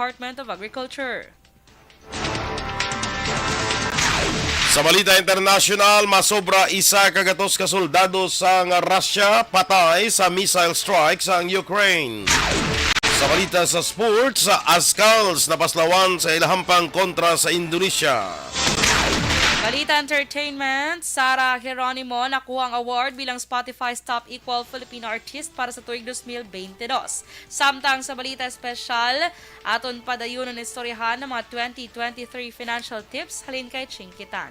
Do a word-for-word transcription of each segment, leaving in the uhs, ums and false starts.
Department of Agriculture. Sa balita internasyonal, masobra isa ka gatos ka soldado sang Russia patay sa missile strike sang Ukraine. Sa balita sa sports, Azkals napaslawan sa ilahampang kontra sa Indonesia. Balita entertainment, Sarah Geronimo nakuha ang award bilang Spotify's Top Equal Filipino Artist para sa tuig dos mil bente dos. Samtang sa balita espesyal, aton padayunon istoryahan ang mga twenty twenty-three financial tips halin kay Chingkitan.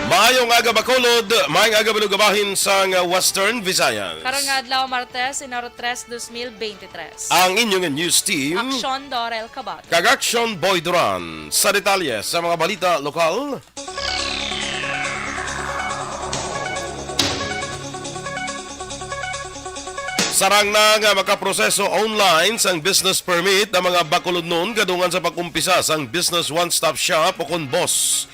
Maayong aga, Bacolod. Maayong aga, Balugabahin sang Western Visayas. Karon nga adlaw, Martes, Enero tres, dos mil bente tres. Ang inyong news team, Aksyon Dorel Cabate kag Aksyon Boy Duran. Sa detalye sa mga balita lokal. Sarang na nga makaproseso online sang business permit ang mga Bacolodnon kadungan sa pag-umpisa sang Business One Stop Shop o kon BOSS.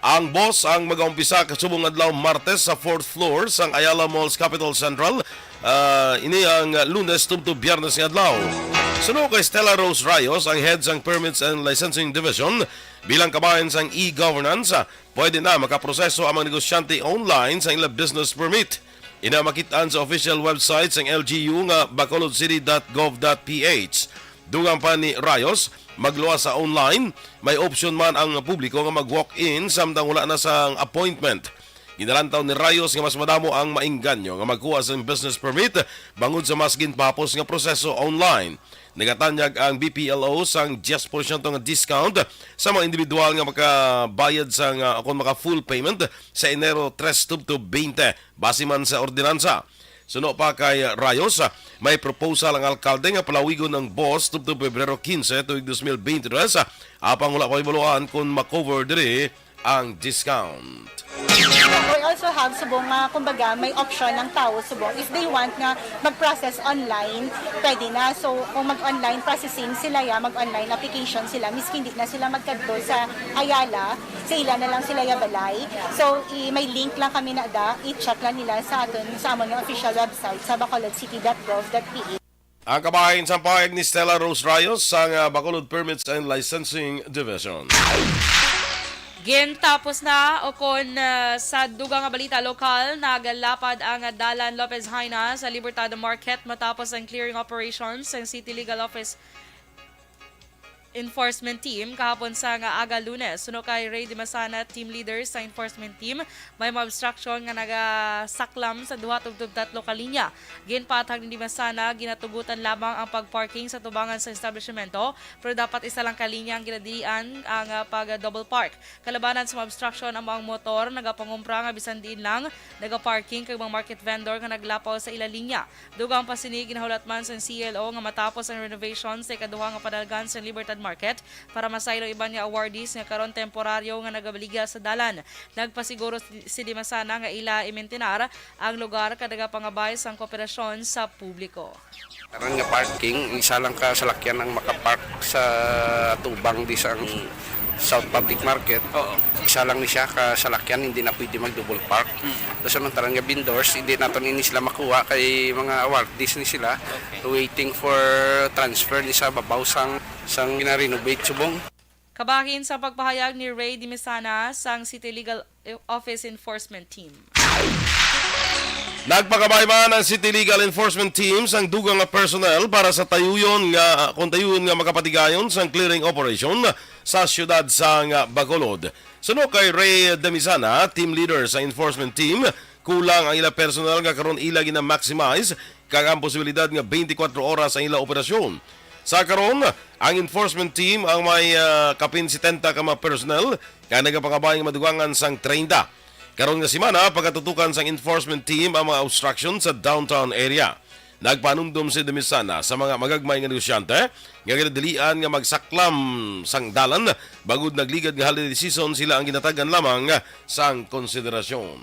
Ang BOSS ang mag-aumpisa kasubong adlaw Martes sa fourth floor sang Ayala Malls Capitol Central. Ah, ini ang Lunes tubtob Biyernes nga adlaw. Suno kay Stella Rose Rayos, ang head sang Permits and Licensing Division, bilang kabahin sang e-governance, pwede na makaproseso ang mga negosyante online sa ila business permit. Ina makit-an sa official website sang L G U nga bacolodcity dot gov dot P H. Dugang pa ni Rayos, magluwas sa online, may option man ang publiko nga mag-walk-in samtang wala na sang appointment. Ginalantaw ni Rayos nga mas madamo ang maengganyo nga magkuha sang business permit bangod sa mas ginpahapos nga proseso online. Nagatanyag ang B P L O sang diyes porsyento nga discount sa mga individual nga makabayad sang, ah, kon maka full payment sa Enero tres tubtob bente, base man sa ordinansa. Suno pa kay Rayos, may proposal ang alkalde nga palawigon ang BOSS tubtob Pebrero quince tuig dos mil bente tres, apang wala pa hibaluan kon ma-cover diri ang discount. We also have subong nga, kumbaga, may option ang tawo subong. If they want nga mag-process online, pwede na. So, kung mag-online processing sila, ya, mag-online application sila, miskin di na sila magkadto sa Ayala, sa ila na lang sila ya balay. So, i-, may link lang kami na da, i-check lang nila sa aton, sa amon nga official website sa bacolodcity dot gov dot P H. Ang kabahin sang pahayag ni Stella Rose Rayos sang, ah, Bacolod Permits and Licensing Division. Gintapos na, o kon, ah, sa dugang nga balita lokal, nagalapad ang dalan Lopez Jaena sa Libertad Market matapos ang clearing operation sang City Legal Office Enforcement Team kahapon sang aga Lunes. Suno kay Ray Dimasana, team leader sa enforcement team, may mga obstruction nga nagasaklam sa duha tubtob tatlo ka linya. Ginpaathag ni Dimasana, ginatugutan lamang ang pag-parking sa tubangan sa establishmento, pero dapat isa lang ka linya ang ginadilian ang, ah, pag-double park. Kalabanan sa mga obstruction, amo ang motor nagapangumpra nga bisan diin lang nagaparking, kag mga market vendor nga naglapaw sa ila linya. Dugang pa sini, ginahulat man sang C L O nga matapos ang renovation sa ikaduha nga panalgan sa Libertad Market para masaylo iban nga awardees nga karon temporaryo nga nagabaligya sa dalan. Nagpasiguro si, si Dimasana nga ila imintinar ang lugar kag nagapangabay sang kooperasyon sa publiko. Karon nga parking, isa lang ka salakyan ang makapark sa tubang di sa South Public Market. Oo. Isa lang ni siya ka salakyan, hindi na pwede mag-double park. Mm. Tapos samantara nga vendors, hindi naton ini sila makuha kay mga awardees ni sila. Okay. Waiting for transfer ni sa babaw sang, sang gina-renovate subong. Kabahin sa pagpahayag ni Ray Dimisana sang City Legal Office Enforcement Team. Nagpakabay man ang City Legal Enforcement Team sang dugang nga personnel para sa tayuyon nga, kung tayuyon nga makapatigayon sang clearing operation sa siyudad sang Bacolod. Suno kay Ray Demisana, team leader sa enforcement team, kulang ang ila personnel nga karon ila gina-maximize kag ang posibilidad nga twenty-four oras ang ila operasyon. Sa karon, ang enforcement team ang may, ah, kapin setenta ka mga personnel kag nagapangabay nga madugangan sang treinta. Karon nga semana, pagatutukan sang enforcement team ang mga obstruction sa downtown area. Nagpanumdom si Demisana sa mga magagmay nga negosyante nga ginadilian nga magsaklam sang dalan bangod nagligad nga holiday season, sila ang ginatagan lamang sang konsiderasyon.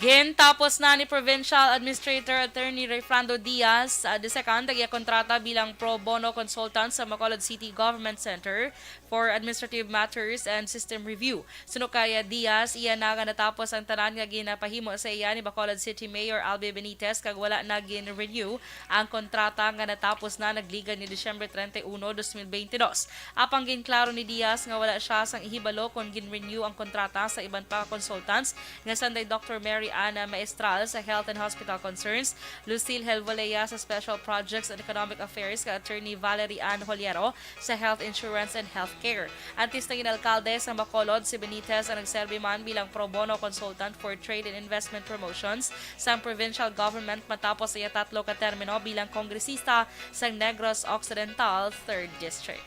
Gintapos na ni Provincial Administrator Attorney Rayfrando Diaz, uh, the second, ang iya kontrata bilang pro bono consultant sa Bacolod City Government Center for Administrative Matters and System Review. Suno kay Diaz, iya na nga natapos ang tanan nga ginapahimo sa iya ni Bacolod City Mayor Albi Benitez, kag wala na gin-renew ang kontrata nga natapos na nagligad ni Disyembre treinta y uno, dos mil veinte dos. Apang ginklaro ni Diaz nga wala siya sang ihibalo kon gin-renew ang kontrata sa iban pa nga consultants nga sanday Doctor Mary Ann Maestral sa Health and Hospital Concerns, Lucille Helvolea sa Special Projects and Economic Affairs, kag Attorney Valerie Ann Holiero sa Health Insurance and Healthcare. Antes naging alkalde sa Bacolod, si Benitez ang nagserbi man bilang pro bono consultant for trade and investment promotions sang provincial government matapos iya tatlo ka termino bilang kongresista sang Negros Occidental Third District.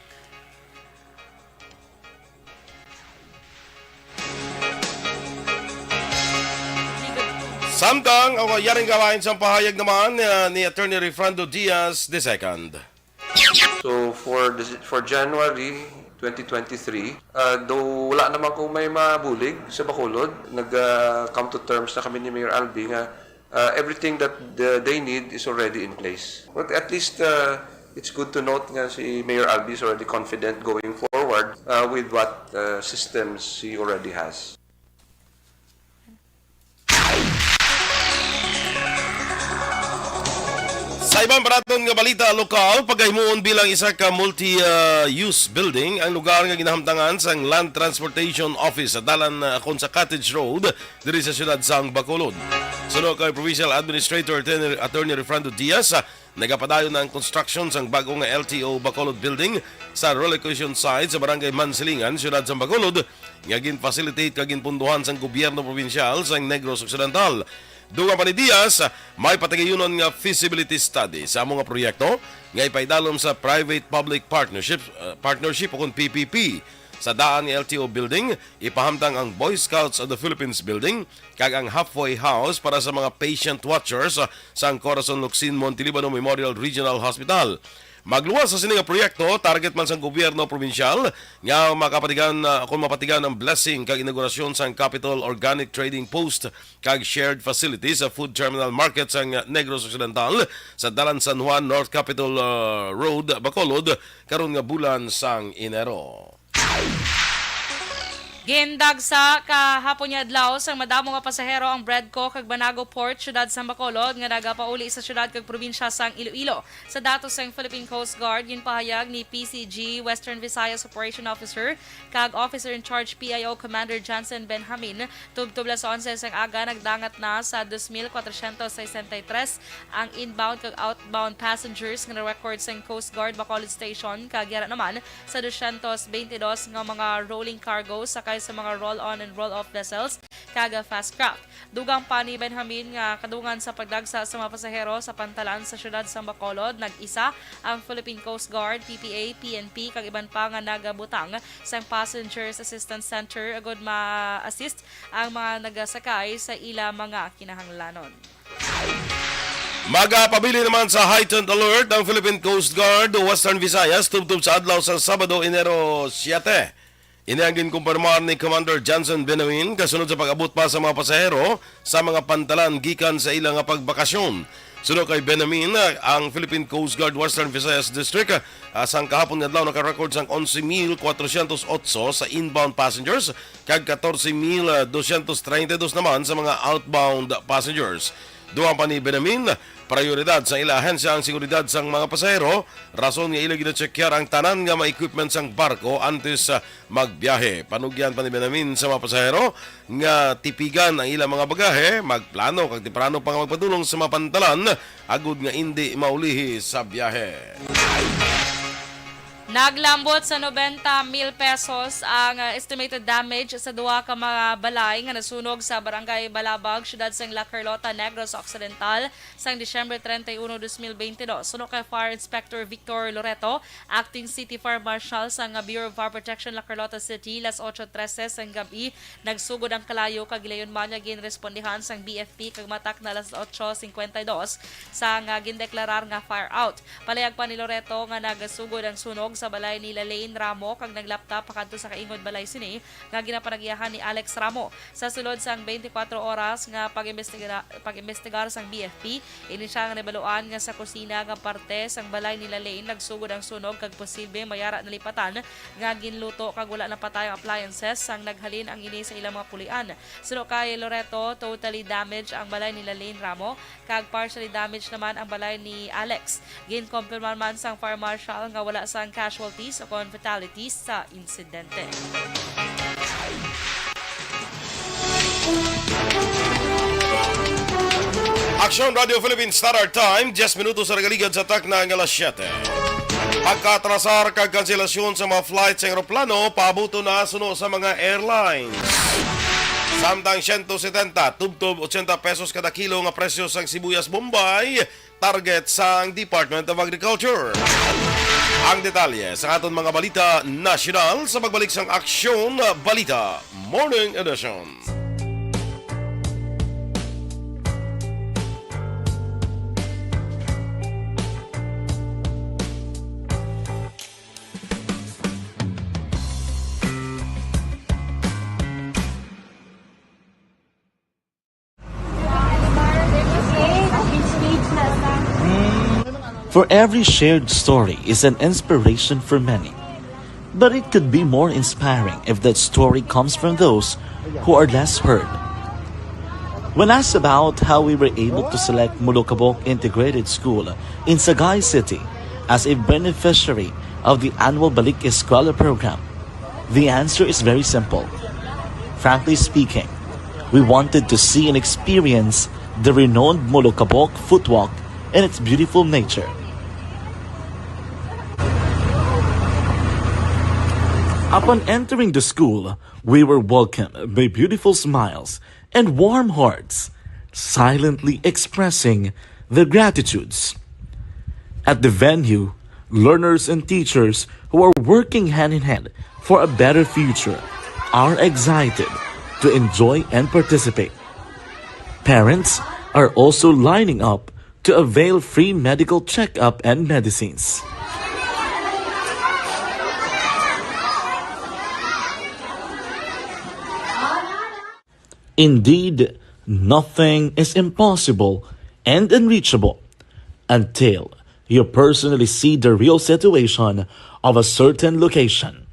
Samtang ang yaring gawain sang pahayag naman, uh, ni Attorney Rayfrando Diaz the second. So for the, for January twenty twenty-three, uh, though wala naman kung may mabulig sa Bacolod, nag uh, come to terms na kami ni Mayor Albi nga uh, everything that the, they need is already in place. But at least uh, it's good to note nga si Mayor Albi is already confident going forward uh, with what uh, systems he already has. Sa iban pa naton nga balita lokal, pagahimuon bilang isa ka multi-use building ang lugar nga ginahamtangan sang Land Transportation Office sa dalan, ah, kon sa Cottage Road diri sa siyudad sang Bacolod. Suno kay Provincial Administrator Attorney, Attorney Refrando Diaz, ah, nagapadayon na ang construction sang bag-o nga L T O Bacolod Building sa relocation site sa Barangay Mansilingan, siyudad sang Bacolod, nga gin-facilitate kag ginpundohan sang gobyerno probinsyal sang Negros Occidental. Dugang pa ni Diaz, may patagayunon nga feasibility study sa amo nga proyekto nga ipaidalom sa private-public partnership, uh, partnership ukon P P P. Sa daan nga L T O building, ipahamtang ang Boy Scouts of the Philippines Building kag ang halfway house para sa mga patient watchers, uh, sang Corazon Locsin Montelibano Memorial Regional Hospital. Magluwas sa sini nga proyekto, target man sang gobyerno probinsyal nga makapatigan, ah, kon mapatigan ang blessing kag inaugurasyon sang Capitol Organic Trading Post kag shared facility sa Food Terminal Market sang Negros Occidental sa Dalan San Juan, North Capitol, ah, Road, Bacolod, karon nga bulan sang Enero. Gindagsa kahapon nga adlaw sang madamo nga pasahero ang Bredco kag Banago Port, siyudad sang Bacolod, nga nagapauli sa siyudad kag probinsya sang Iloilo. Sa datos sang Philippine Coast Guard, ginpahayag ni P C G Western Visayas Operation Officer kag Officer in Charge P I O Commander Johnson Benjamin, tubtob las onse sang aga nagdangat na sa dos mil kwatrosyentos sesenta y tres ang inbound kag outbound passengers nga na-record sang Coast Guard Bacolod Station, kag yara naman sa dosyentos beintidos nga mga rolling cargo sakay sa mga roll-on and roll-off vessels kag fast craft. Dugang pa ni Benjamin nga kadungan sa pagdagsa sa mga pasahero sa pantalan sa siyudad sang Bacolod, nag-isa ang Philippine Coast Guard, P P A, P N P, kag iban pa nga nagabutang sang Passengers Assistance Center agud ma-assist ang mga nagasakay sa ila mga kinahanglanon. Magapabilin naman sa heightened alert ang Philippine Coast Guard Western Visayas tubtob sa adlaw sa Sabado, Enero siyete. Ini ang ginkumpirmar ni Commander Johnson Benamin kasunod sa pag-abot pa sa mga pasahero sa mga pantalan gikan sa ila nga pagbakasyon. Suno kay Benamin, ang Philippine Coast Guard Western Visayas District, ah, sang kahapon nga adlaw naka-record sang onse mil kwatrosyentos otso sa inbound passengers kag katorse mil dosyentos treinta y dos naman sa mga outbound passengers. Dugang pa ni Benamin, prioridad sa ila ahensya ang seguridad sang mga pasahero, rason nga ila ginatsekyar ang tanan nga mga equipment sang barko antes, ah, magbiyahe. Panugyan pa ni Benamin sa mga pasahero nga tipigan ang ila mga bagahe, magplano kag temprano pa nga magpadulong sa mga pantalan agud nga indi maulihi sa biyahe. Naglambot sa nobenta mil pesos ang, ah, estimated damage sa duha ka mga balay nga nasunog sa Barangay Balabag, siyudad sang La Carlota, Negros Occidental, sang Disyembre treinta y uno, dos mil veintidós. Suno kay Fire Inspector Victor Loreto, Acting City Fire Marshal sang Bureau of Fire Protection, La Carlota City, las otso trese sang gab-i, nagsugod ang kalayo kag gilayon man nga ginrespondihan sang B F P kag matak na las otso cincuenta y dos sang, ah, gindeklarar nga fire out. Palayag pa ni Loreto nga nagasugod ang sunog sa balay ni Lalaine Ramo kag naglapta pakadto sa kaingod balay sini nga ginapanagyahan ni Alex Ramo. Sa sulod sang twenty-four oras nga pag-imbestiga-, pag-imbestigar sang B F P, ini siya nga nabaluan nga sa kusina nga parte sang balay ni Lalaine nagsugod ang sunog kag posible may ara nalipatan nga ginluto kag wala napatay ang appliances sang naghalin ang ini sa ilang mga pulian. Suno kay Loreto, totally damaged ang balay ni Lalaine Ramo kag partially damaged naman ang balay ni Alex. Ginkumpirma man sang fire marshal nga wala sang casualties o kon fatalities sa insidente. Aksyon Radio Philippines Standard Time, diyes minutos sa nagaligad sa takna nga alas siyete. Pagkaatrasar kag kanselasyon sa mga flight sa eroplano, paabuto na suno sa mga airlines. Samtang siyento setenta, tubtob ochenta pesos kada kilo nga presyo sang sibuyas Bombay, target sang Department of Agriculture. Ang detalye sa aton mga balita nasyonal sa pagbalik sang Aksyon Balita Morning Edition. For every shared story is an inspiration for many. But it could be more inspiring if that story comes from those who are less heard. When asked about how we were able to select Molokabok Integrated School in Sagay City as a beneficiary of the annual Balik Eskwela program, the answer is very simple. Frankly speaking, we wanted to see and experience the renowned Molokabok footwalk and its beautiful nature. Upon entering the school, we were welcomed by beautiful smiles and warm hearts, silently expressing their gratitudes. At the venue, learners and teachers who are working hand in hand for a better future are excited to enjoy and participate. Parents are also lining up to avail free medical checkup and medicines. Indeed, nothing is impossible and unreachable until you personally see the real situation of a certain location.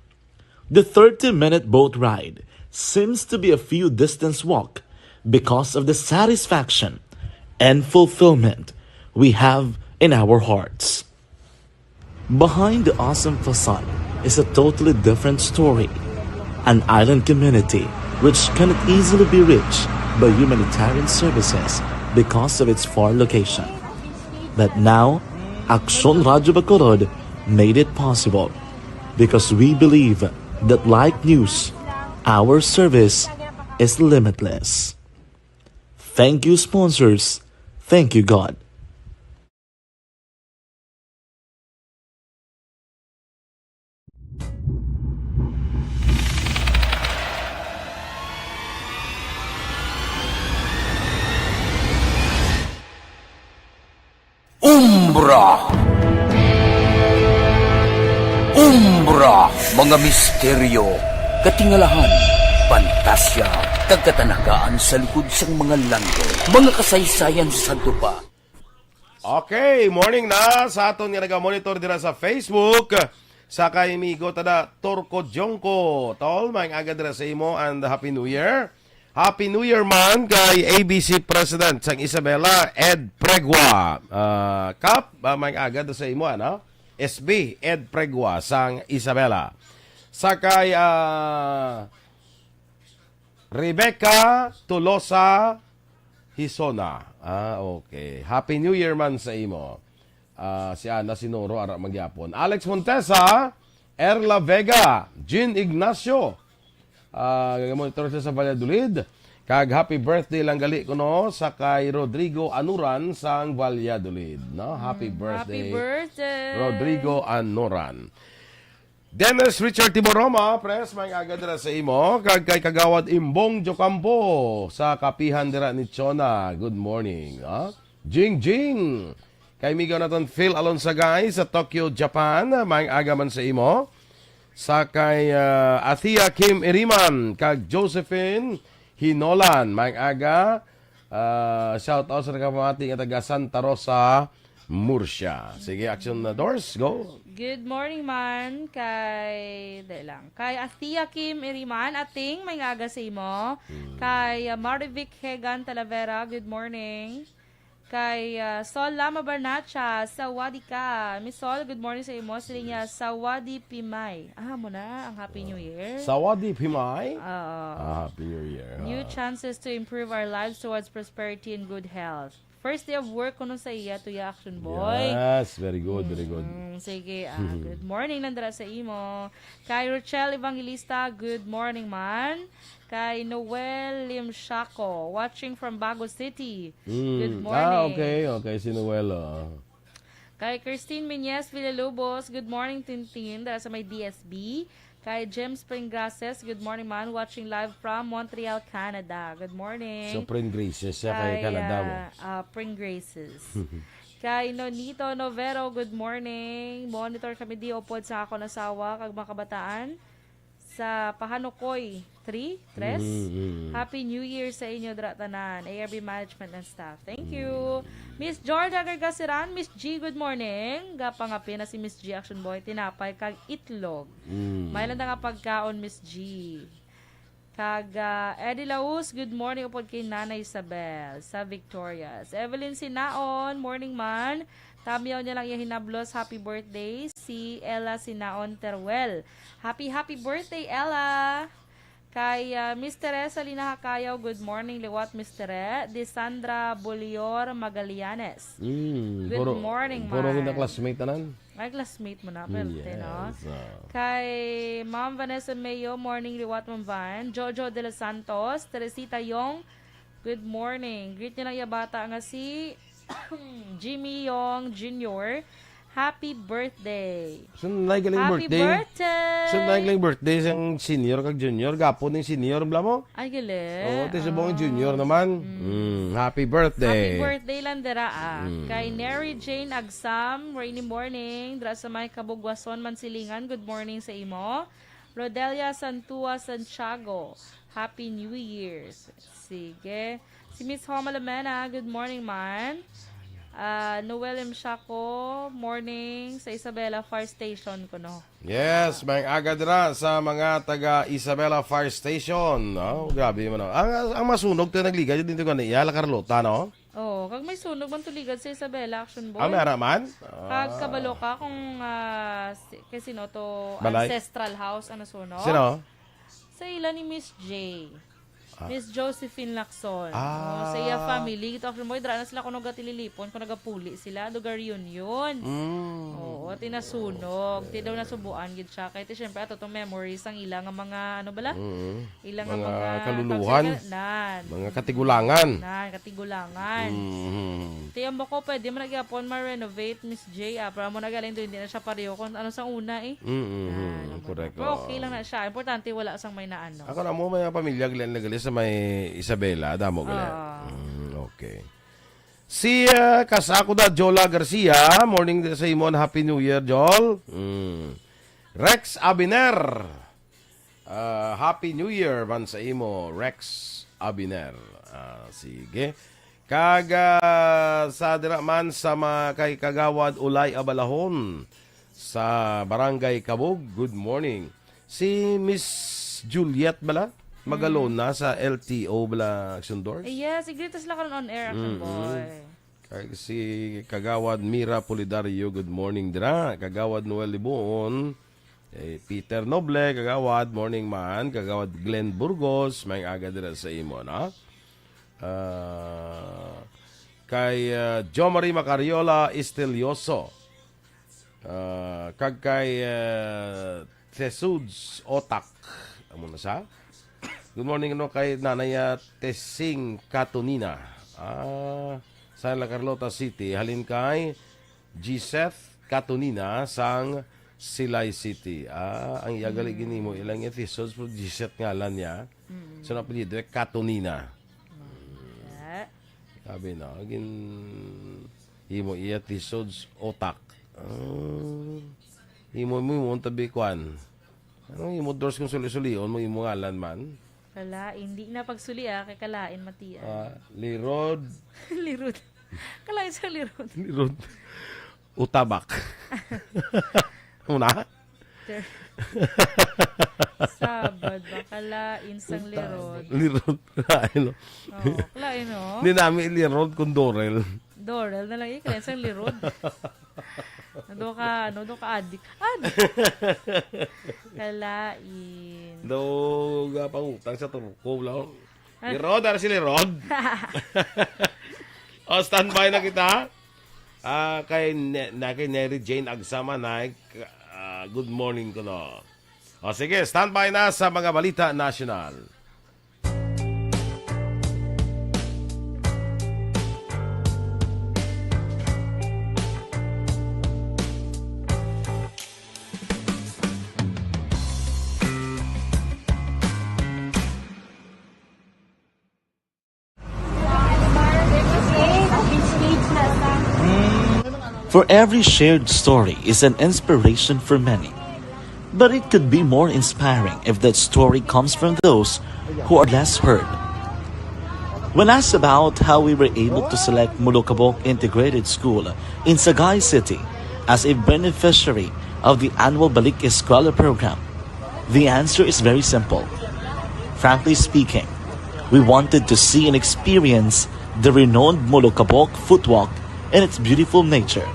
The thirty-minute boat ride seems to be a few distance walk because of the satisfaction and fulfillment we have in our hearts. Behind the awesome facade is a totally different story. An island community which cannot easily be reached by humanitarian services because of its far location. But now, Aksyon Radyo Bacolod made it possible because we believe that like news, our service is limitless. Thank you, sponsors. Thank you, God. Umbra. Umbra, mga misteryo, katingalahan, pantasya, kag katanagaan sa likod sang mga langit, mga kasaysayan sa sadto pa. Okay, morning na sa aton nga naga-monitor dira sa Facebook. Sa kay Migo Tada Turco Jongko. Tol, maayong aga dira sa imo and Happy New Year. Happy New Year man kay A B C President sang Isabela, Ed Pregua. Ah, Kap, ah, maayong aga dira sa imo, ano? S B, Ed Pregua sang Isabela. Sa kay, ah, Rebecca Tolosa Hisona. Ah, okay. Happy New Year man sa imo. Ah, si Ana Sinoro, ara man gyapon. Alex Montesa, Erla Vega, Jean Ignacio. Ah, monitor siya sa Valladolid. Kag happy birthday lang gali kuno sa kay Rodrigo Anuran sang Valladolid, no? Happy birthday. Happy birthday. Rodrigo Anuran. Dennis Richard Tiboroma, pres, maayong aga dira sa imo. Kag kay Kagawad Imbong Jocampo sa kapihan dira ni Chona. Good morning, ha? Jing Jing. Kay migaw naton Phil Alonsagay sa Tokyo, Japan. Maayong aga man sa imo. Sa kay, ah, Athea Kim Iriman, kag Josephine Hinolan. Maayong aga. Ah, shout out sa nakapamati nga taga Santa Rosa, Murcia. Sige, action na, Dors. Go. Good morning man kay, dali lang. Kay Athea Kim Iriman, Ating, maayong aga sa imo. Hmm. Kay, ah, Marivic Hegan Talavera, good morning. Kay, ah, Sol Lama Barnacha, sawadi ka. Miss Sol, good morning sa imo. Siling niya, sawadi pimay. Ah, mo na ang Happy New Year. Sawadi pimay? Oo. Ah, Happy New Year, New ha? Chances to improve our lives towards prosperity and good health. First day of work kuno sa iya, Tuya Action Boy. Yes, very good, very good. Mm, sige, ah, good morning lang dira sa imo. Kay Rochelle Evangelista, good morning man. Kay Noel Limshaco, watching from Bago City. Mm. Good morning. Ah, okay, okay. Si Noel, oh. Kay Christine Meñez Villalobos, good morning, Tintin, dala sa may D S B. Kay James Pringgrases, good morning, man. Watching live from Montreal, Canada. Good morning. So, Pringgrases siya kay Kay, Canada mo. Ah, ah, Pringgrases. Kay Nonito Novero, good morning. Monitor kami di upod sa akon asawa kag mga kabataan sa Pahanukoy three, tres. Mm, mm. Happy New Year sa inyo dira tanan, A R B management and staff. Thank you. Mm. Miss Georgia Gargasiran, Miss G, good morning. Gapangape na si Miss G, Action Boy, tinapay kag itlog. Mm. May lang nga pagkaon, Miss G. Kag, ah, Eddie Laus, good morning upod kay Nanay Isabel sa Victorias. Evelyn Sinaon, morning man. Tamiyaw niya lang iya hinablos, happy birthday, si Ella Sinaon Teruel. Happy, happy birthday, Ella! Kay, ah, Miss Teresa Lina Hacayaw, good morning, liwat, Miss Tere. Di Sandra Bulior Magallanes. Mm, Good puro, morning, puro man. Kita classmate tanan. Ay, classmate mo na, Mm, perte, no? Yes, ah. Kay Ma'am Vanessa Mayo, morning, liwat, Ma'am Van. Jojo de los Santos, Teresita Yong, good morning. Greet niya lang iya bata nga si Jimmy Yong Junior. Happy birthday. Saan na galing Happy birthday? birthday! Saan na galing birthday sang senior kag junior? Gapo ning senior, bla mo? Ay, gali. Oo, ti subong Ah. junior naman. Mm. Mm, happy birthday. Happy birthday lang dira, ah. Mm. Kay Neri Jane Agsam, rainy morning. Dira sa may Kabugwason, Mansilingan, good morning sa imo. Rodelia Santua Santiago, Happy New Year. Sige. Si Miss Homa Lamena, good morning, man. Ah, Noel M. Shaco, morning sa Isabela Fire Station kuno. Yes, may aga dira sa mga taga Isabela Fire Station. Oh, grabe man, oh. Ang, ang masunog to nagligad dito ka niya, La Carlota, no? Oo, kag may sunog man to ligad sa Isabela, Action Boy. Ah, may ara man? Kag Ah. kabalo ka kung, ah, si, kay sino to Balay? Ancestral House, ano sunog? Sino? Sa ila ni Miss J. Ah. Miss Josephine Lacson. Ah. Oh, sa iya family. Ito, Action Boy, dira na sila kung nagatililipon, kung nagapuli sila, do ga-reunion. Mm. Oo, ti nasunog. Ti daw nasubuan gid siya. Kay ti, syempre, ato tong memories ang ila nga mga, ano bala? Mm. Ila nga Mga mga kaluluhan. Nan. Mga katigulangan. Nan, katigulangan. Mm. Ti, ang bako, pwede man nagyapon ma-renovate, Miss J, ah. Pero amo na galing doon, hindi na siya pareho kung ano sa una, eh. Mm, mm, Nan, mm. amo Correct, na. Pero okay oo. lang na siya. Importante, wala sang may naano. Ako na mo, may pamilya, Glenn, nagali sa may Isabela, damo gali. Oo. Mm, okay. Si, ah, Kasako na, Jola Garcia, morning sa imo and Happy New Year, Jol. Mm. Rex Abiner, ah, Happy New Year man sa imo, Rex Abiner. Ah, sige. Kag, ah, sa dira man sa mga kay Kagawad Ulay Abalahon sa Barangay Kabog, good morning. Si Miss Juliet bala? Magalona Mm. sa L T O bala, Action Doors? Yes, i-greet sila karon on air, Action Mm-mm. Boy. Kag si Kagawad Mira Pulidario, good morning dira. Kagawad Noel Libuon, eh, Peter Noble, Kagawad, morning man. Kagawad Glenn Burgos, may aga dira sa imo, no? Ah, kay, ah, Jo Marie Macariola Estelioso. Ah, kag kay, ah, Tesuds Otak. Amo na sa? Good morning, ano, kay Nanay, ah, Tesing Katunina. Ah, sa La Carlota City. Halin kay Giseth Katunina sang Silay City. Ah, ang iya gali Mm. ginimo, ilang iya Tesuds, pero Giseth ngalan niya. Mm. So, ang apelyido, eh, Katunina. Yeah. Sabi na, gin-, Imo iya tisod s-, utak. Ah. Imo, imo, imo, tabi, kwan. Anong imo, Dors, kung suli-sulion mo, imo ngalan man? Wala, hindi na pagsuli, ah, kay kalain, matian. Ah, lirod. Lirod. Kalain sa lirod. Lirod. Utabak. Una? Ter-, Sabad ba? Kalain sang lirod. Lirod. Kalain, no? Oo, kalain, no? Hindi namin ilirod kung Dorel. Dorel na lang, eh. Kalain sang lirod. Ano ka, ano, ano ka, adik? Adik. Kalain. Do, ga pangutang sa turko, lang. Ah. Lirod, ara si Lirod. O, standby na kita. Ah, kay Ne-, na kay Neri Jane Agsama na, ah, good morning ko, no. O, sige, standby na sa mga balita nasyonal. For every shared story is an inspiration for many. But it could be more inspiring if that story comes from those who are less heard. When asked about how we were able to select Molokabok Integrated School in Sagay City as a beneficiary of the annual Balik Eskwela program, the answer is very simple. Frankly speaking, we wanted to see and experience the renowned Molokabok footwalk and its beautiful nature.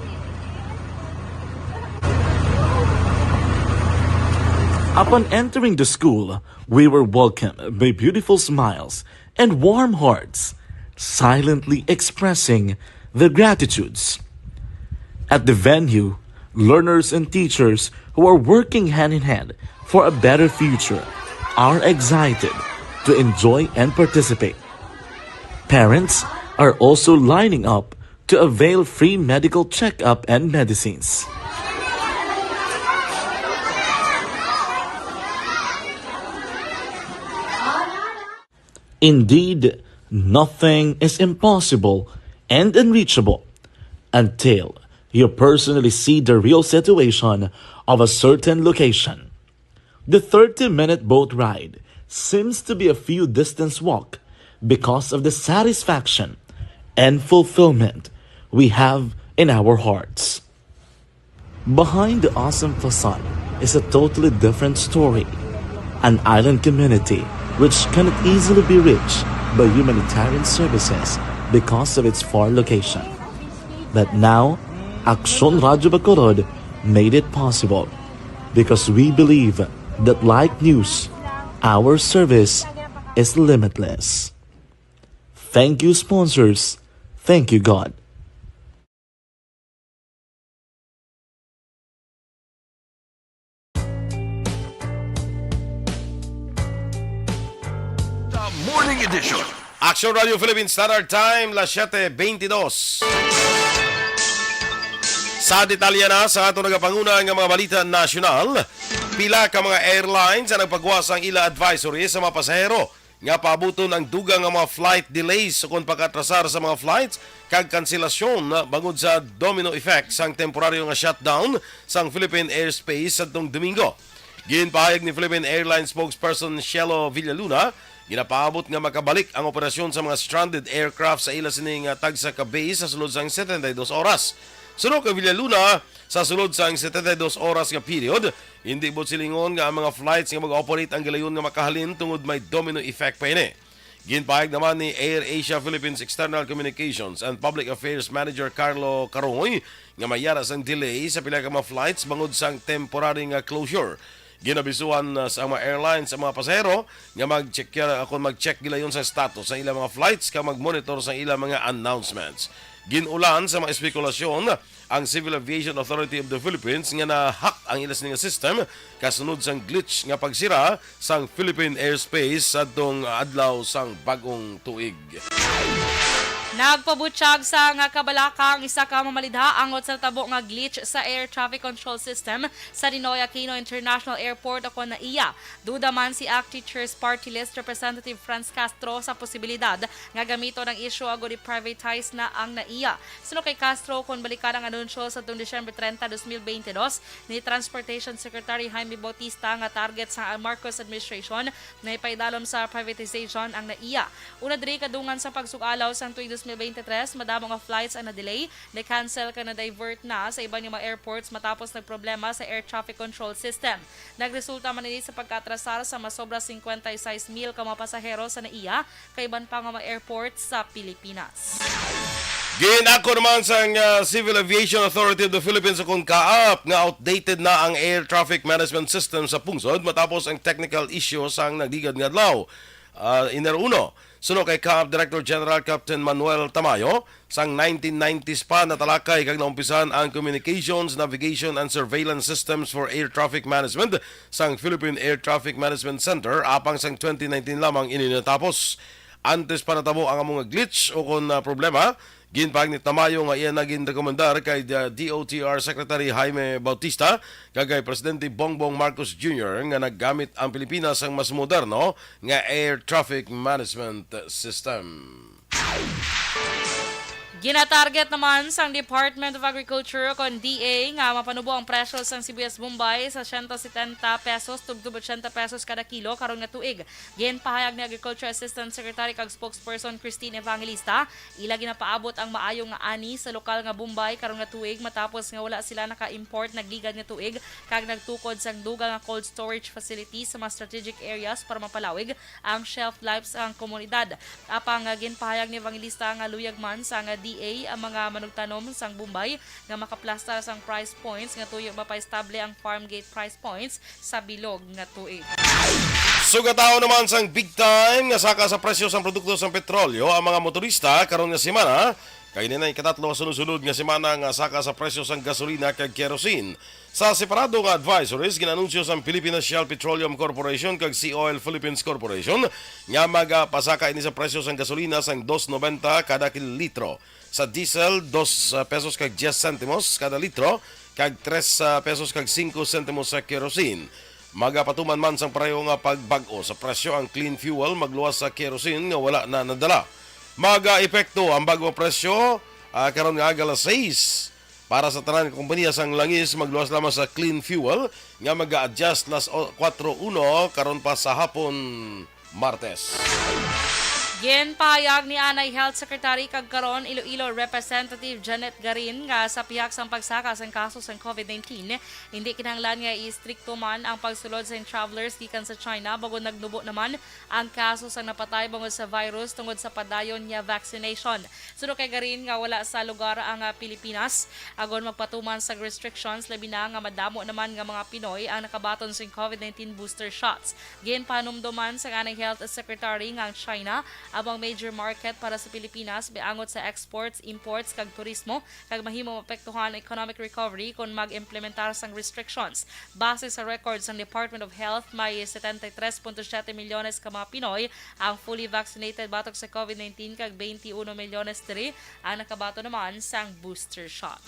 Upon entering the school, we were welcomed by beautiful smiles and warm hearts, silently expressing their gratitudes. At the venue, learners and teachers who are working hand in hand for a better future are excited to enjoy and participate. Parents are also lining up to avail free medical checkup and medicines. Indeed, nothing is impossible and unreachable until you personally see the real situation of a certain location. The thirty-minute boat ride seems to be a few distance walk because of the satisfaction and fulfillment we have in our hearts. Behind the awesome facade is a totally different story, an island community which cannot easily be reached by humanitarian services because of its far location. But now, Aksyon Radyo Bacolod made it possible because we believe that like news, our service is limitless. Thank you, sponsors. Thank you, God. The Morning Edition. Action Radio Philippine Standard Time, las siete veintidós. Sa detalye na sa ato nagapanguna nga mga balita nasyonal, pila ka mga airlines ang nagpagwa sang ila advisory sa mga pasahero nga paabuton ang dugang nga mga flight delays ukon pag-atrasar sa mga flights kag kanselasyon bangod sa domino effect sang temporaryo nga shutdown sang Philippine airspace sadtong Domingo. Ginpahayag ni Philippine Airlines spokesperson Shelo Villaluna, ginapaabot nga makabalik ang operasyon sa mga stranded aircraft sa ila sini nga tagsa ka base sa sulod sang setenta y dos oras. Suno kay Villaluna, sa sulod sang setenta y dos oras nga period, hindi buot silingon nga ang mga flights nga mag-operate ang gilayon nga makahalin tungod may domino effect pa ini. Ginpahayag naman ni AirAsia Philippines External Communications and Public Affairs Manager Carlo Caroy nga may yara sang delay sa pila ka mga flights bangod sang temporary nga closure. Ginabisuhan, uh, sa mga airlines ang mga pasahero nga mag-check, uh, kung mag-check gilayon sa status sa ilang mga flights kag mag-monitor sa ilang mga announcements. Gin-ulan sa mga espekulasyon ang Civil Aviation Authority of the Philippines nga na-hack ang ila sini nga system kasunod sang glitch nga pagsira sang Philippine airspace sadtong adlaw sang bag-ong tuig. Nagpabutyag sa nga kabalaka ang isa ka mamalidha angot sa tabo nga glitch sa air traffic control system sa Ninoy Aquino International Airport o kon NAIA. Duda man si ACT Teachers Party List Representative Franz Castro sa posibilidad nga gamiton ang isyu agud i-privatize na ang NAIA. Suno kay Castro, kon balikan ang anunsyo sa tuong Disyembre treinta, dos mil bente dos, ni Transportation Secretary Jaime Bautista nga target sa Marcos administration nga ipaidalom sa privatization ang NAIA. Una diri, kadungan sa pagsug-alaw sang tuig dos mil bente tres, madamo nga flights ang na-delay, na-cancel kag na-divert na sa iban nga mga airports matapos nagproblema sa air traffic control system. Nagresulta man ini sa pagkaatrasar sa masobra singkwenta y seis mil ka mga pasahero sa NAIA kag iban pa nga mga airports sa Pilipinas. Ginako naman sang, ah, Civil Aviation Authority of the Philippines o kon CAAP nga outdated na ang air traffic management system sa pungsod matapos ang technical issue sang nagligad nga adlaw, ah, Enero uno. Suno kay CAAP Director General Captain Manuel Tamayo, sang nineteen nineties pa natalakay kag naumpisan ang Communications, Navigation, and Surveillance Systems for Air Traffic Management sang Philippine Air Traffic Management Center, apang sang twenty nineteen lamang ini natapos. Antes pa natabo ang amo nga glitch o kon, ah, problema, ginpahayag ni Tamayo nga iya na ginrekomendar kay, ah, D O T R Secretary Jaime Bautista kag kay Presidente Bongbong Marcos Junior nga naggamit ang Pilipinas sang mas moderno nga air traffic management system. Ginatarget naman sang Department of Agriculture o kon D A nga mapanubo ang presyo sang sibuyas Bombay sa siyento setenta pesos tubtob ochenta pesos kada kilo karon nga tuig. Ginpahayag ni Agriculture Assistant Secretary kag Spokesperson Christine Evangelista, ila ginapaabot ang maayo nga ani sa lokal nga Bombay karon nga tuig matapos nga wala sila naka-import nagligad nga tuig kag nagtukod sang dugang nga cold storage facility sa mga strategic areas para mapalawig ang shelf life sang komunidad. Apang, ah, ginpahayag ni Evangelista nga luyag man sang D A ang mga manugtanom sang Bombay nga makaplastar sang price points nga tuyo mapaestable ang farm gate price points sa bilog nga tuig. Sugataon naman sang big time nga saka sa presyo sang produkto sang petrolyo ang mga motorista karon nga semana, kay ini na ikatatlo nga sunod-sunod nga semana nga saka sa presyo sang gasolina kag kerosene. Sa separado nga advisories, ginanunsyo sang Philippine Shell Petroleum Corporation kag Sea Oil Philippines Corporation nga magapasaka ini sa presyo sang gasolina sang dos noventa kada kil-, litro, sa diesel, dos, ah, pesos kag diyes sentimos kada litro, kag tres, ah, pesos kag singko sentimos sa kerosene. Magapatuman man sang pareho nga pagbag-o sa presyo ang clean fuel, magluwas sa kerosene nga wala na nadala. Mag-epekto ang bag-o nga presyo, ah, karon nga aga alas sais. Para sa tanan nga kompanya sang langis, magluwas lamang sa clean fuel nga mag-a-adjust las o-, kuwatro uno karon pa sa hapon, Martes. Ginpahayag ni Anay Health Secretary kag karon Iloilo Representative Janet Garin nga sa pihak sang pagsaka sang kaso sang covid nineteen, hindi kinahanglan nga iistrikto man ang pagsulod sa travelers gikan sa China bangod nagnubo naman ang kaso sang napatay bangod sa virus tungod sa padayon niya vaccination. Suno kay Garin nga wala sa lugar ang, ah, Pilipinas, agon magpatuman sa restrictions, labi na nga madamo naman nga mga Pinoy ang nakabaton sing covid nineteen booster shots. Ginpahanumdoman sang anay health secretary nga ang China amo ang major market para sa Pilipinas, miangot sa exports, imports, kag turismo, kag mahimo maapektuhan ang economic recovery kon mag-implementar sang restrictions. Base sa record sang Department of Health, may setenta y tres punto siyete milyones ka mga Pinoy ang fully vaccinated batok sa covid nineteen, kag twenty-one milyones diri ang nakabaton naman sang booster shot.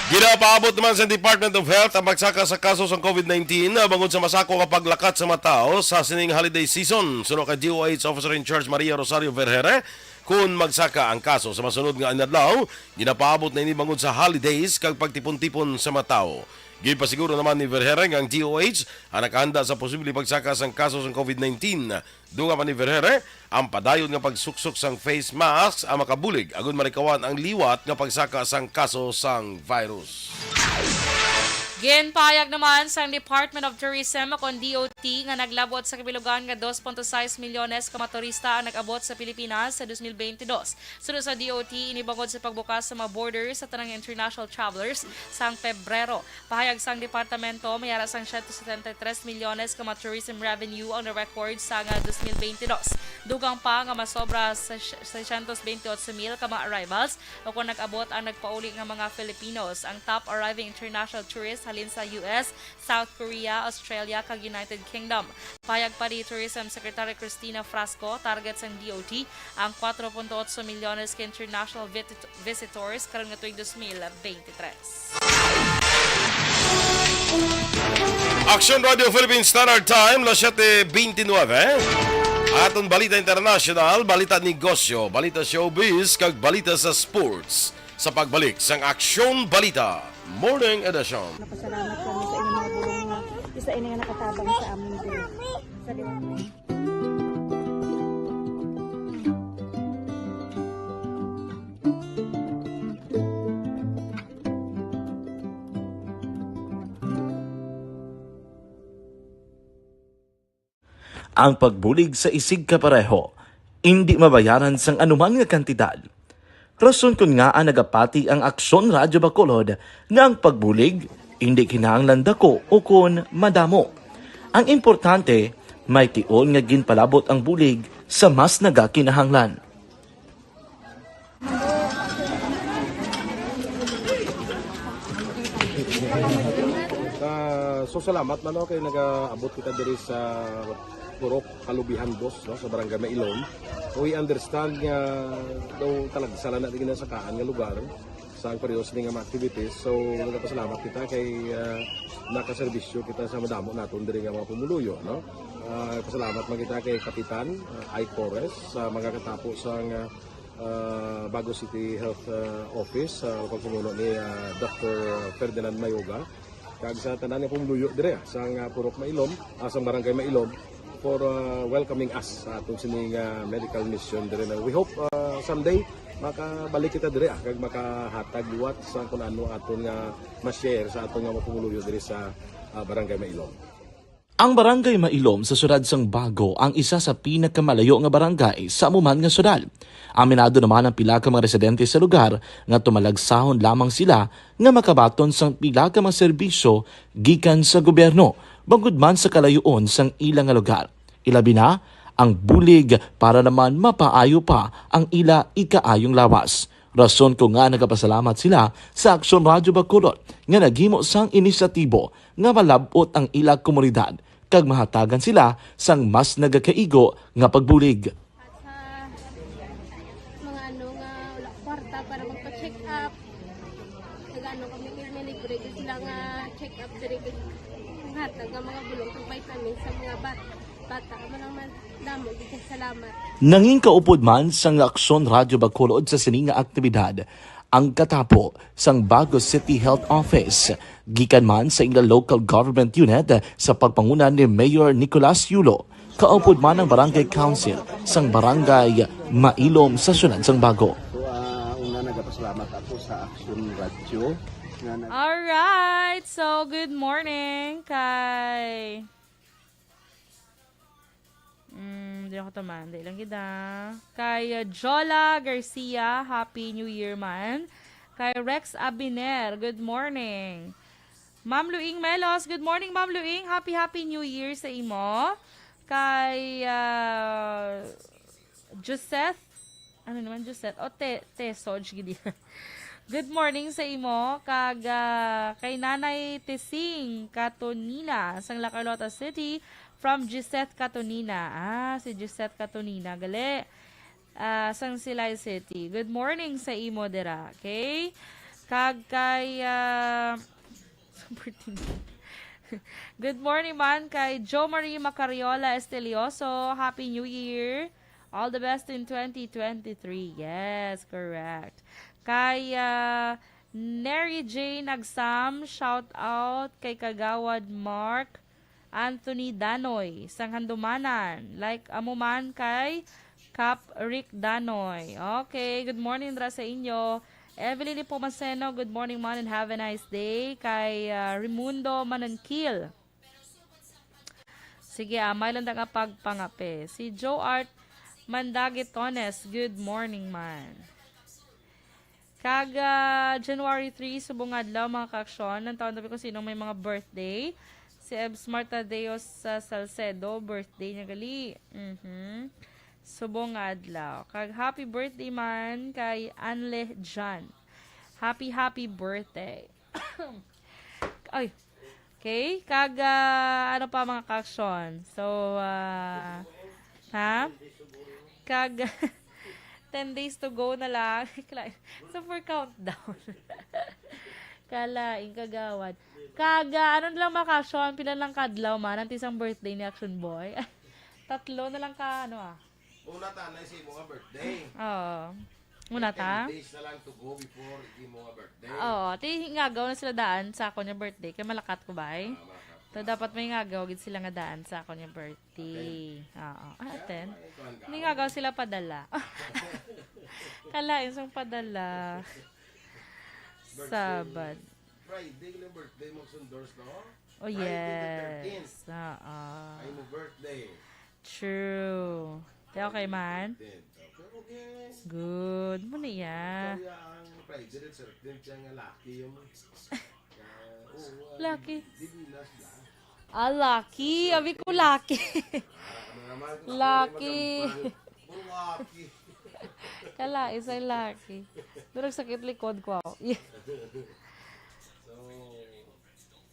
Ginapaabot naman sa Department of Health ang pagsaka sa kaso sang covid nineteen, ah, bangod sa masako nga paglakat sa mga tawo sa sining holiday season. Suno kay D O H Officer in Charge Maria Rosario Vergere, kun magsaka ang kaso sa masunod nga inadlaw, ginapaabot na ini bangod sa holidays kag pagtipon-tipon sa mga tawo. Ginpasiguro naman ni Vergere nga ang D O H ang nakahanda sa posible pagsaka sang kaso sang covid nineteen. Dunga pa ni Vergere, ang padayon nga pagsuksok sang face mask ang makabulig agud malikawan ang liwat nga pagsaka sang kaso sang virus. Ginpahayag naman sang Department of Tourism o kon D O T nga naglab-ot sa kabilugan nga dos punto sais milyones ka mga turista ang nag-abot sa Pilipinas sa dos mil bente dos. Suno sa D O T, ini bangod sa pagbukas sa mga border sa tanang international travelers sang Pebrero. Pahayag sang departamento, may ara sang siyento setenta y tres milyones ka mga tourism revenue ang na-record sang dos mil bente dos. Dugang pa nga masobra sa seiscientos veintiocho mil ka mga arrivals o kon nag-abot ang nagpauli nga mga Filipinos. Ang top arriving international tourist halin sa U S, South Korea, Australia, kag United Kingdom. Pahayag pa ni Tourism Secretary Cristina Frasco, target sang D O T ang kwatro punto otso milyones ka international vit-, visitors karon nga tuig dos mil bente tres. Aksyon Radio Philippine Standard Time, las siete veintinueve. Aton balita international, balita negosyo, balita showbiz, kag balita sa sports. Sa pagbalik sang Aksyon Balita Morning Edition. Napasalamat kami sa inyong mga bulong nga isa ini nga nakatabang sa amin diri. Sa liwanag. Ang pagbulig sa isigkapareho indi mabayaran sang anuman nga kantidad. Rason kon ngaa nagapati ang Aksyon Radyo Bacolod nga ang pagbulig indi kinahanglan dako ukon madamo. Ang importante, may tion nga ginpalabot ang bulig sa mas nagakinahanglan. Ah, so salamat man, no, kay nagaabot kita diri sa Purok Kalubihan, boss, no, sa Barangay Mailom. We understand nga daw talagsa lang na di ginasakaan nga lugar sa ang pareho sini nga mga activities. So, nagapasalamat kita kay, ah, nakaserbisyo kita sa madamo naton diri nga mga pumuluyo, no? Ah, pasalamat man kita kay Kapitan, ah, Ike Torres sa mga katapo sang, ah, ah, Bago City Health, ah, Office, sa pagpamuno ni, ah, Doctor Ferdinand Mayoga, kag sa tanan nga pumuluyo dire, ah, sang, ah, Purok Mailom, ah, sang Barangay Mailom, for, ah, welcoming us sa aton sining, ah, medical mission dire na. We hope, ah, someday makabalik kita dire, ah, kag makahatag liwat sa kung ano aton nga ma-share sa aton nga mga pumuluyo dire sa, ah, Barangay Mailom. Ang Barangay Mailom sa siyudad sang Bago ang isa sa pinakamalayo nga barangay sa amo man nga siyudad. Aminado naman ang pila ka mga residente sa lugar nga tumalagsahon lamang sila nga makabaton sang pila ka mga serbisyo gikan sa gobyerno, bangod man sa kalayoon sang ila nga lugar. Ilabi na ang bulig para naman mapaayo pa ang ila ikaayong lawas. Rason ko nga nagapasalamat sila sa Aksyon Radyo Bacolod nga naghimo sang inisyatibo nga malab-ot ang ila komunidad kag mahatagan sila sang mas nagakaigo nga pagbulig. At sa mga ano nga wala kwarta para magpa-check up, nag-ano kami, may libre gyud sila nga check up diri, kag hatag nga mga bulong kag vitamins sa mga bat-, bata. Amo lang man, damo gyud kag salamat. Nangin kaupod man sang Aksyon Radyo Bacolod sa sini nga aktibidad ang katapo sang Bago City Health Office, gikan man sa ila local government unit sa pagpanguna ni Mayor Nicolas Yulo, kaupod man ang Barangay Council sang Barangay Mailom sa siyudad sang Bago. So, ah, una, nagapasalamat ako sa Action Radio nga nag- Alright, so good morning kay Mm, di ako taman. Di lang gid, ah. Kay, uh, Jola Garcia, Happy New Year man. Kay Rex Abiner, good morning. Ma'am Luing Melos, good morning, Ma'am Luing. Happy, Happy New Year sa imo. Kay, uh, Joseph, ano naman, Joseph? O, Te-, Tesoj, gid. Good morning sa imo, kag, ah, kay Nanay Tesing Katonina, sang La Carlota City, from Gisette Katonina. Ah, si Gisette Katonina, gali. Ah, sang Silay City. Good morning sa imo dira, okay? Kag kay, ah, Good morning man kay Jo Marie Macariola Estelioso. Happy New Year. All the best in twenty twenty-three. Yes, correct. Kay, ah, Neri Jane Agsam, shout out kay Kagawad Mark Anthony Danoy, sang Handumanan. Like amo man kay Cap Rick Danoy. Okay, good morning dira sa inyo. Evelyn Nepomuceno, good morning man and have a nice day. Kay, ah, Raimundo Manangkil. Sige, amay lang nga pagpangape. Si Joe Art Mandagitones, good morning man. Kag, ah, January three, subong adlaw, mga kaaksyon. Ang taon tabi kung sinong may mga birthday. Si Ebs Martadeo sa Salcedo, birthday niya gali. Mhm. Subong nga adlaw. Kag happy birthday man kay Anle John. Happy, happy birthday. Ay. Okay? Kag, ah, ano pa, mga ka-aksyon? So, ah, ha? Kag, ten days to go na lang. Super countdown. Kalain, kagawad. Kag, ah, ano na lang, mga ka-aksyon? Pila lang kadlaw man ang tisang birthday ni Action Boy? Tatlo na lang ka, ano, ah. Una ta na sa imo nga birthday. Oo. Una ta? Ten days na lang to go before imo nga birthday. Oo, ti ngagaw na sila daan sa akon nga birthday kay malakat ko ba, eh? Ah, malakat. So, dapat may ngagaw gid sila nga daan sa akon nga birthday. Oo. Ah, attend. May ngagaw sila padala. Kalain sang padala. Birthday. Sabad. Friday lang birthday mo sundors, no? Oh, Friday the yes. Thirteenth. Oo. Ay mo birthday. True. Te, okay man? Pero okay. Good. Mo na iya. Ikaw ya ang president, sir. Din siya nga lucky yung, ah, oo, ah, Lucky. Divinas lang. Ah, lucky. Abi ko lucky. Para ka na naman, kung ako Lucky. Yung magambal. Puro lucky. Kala, isay lucky. Durag sakit likod ko. So,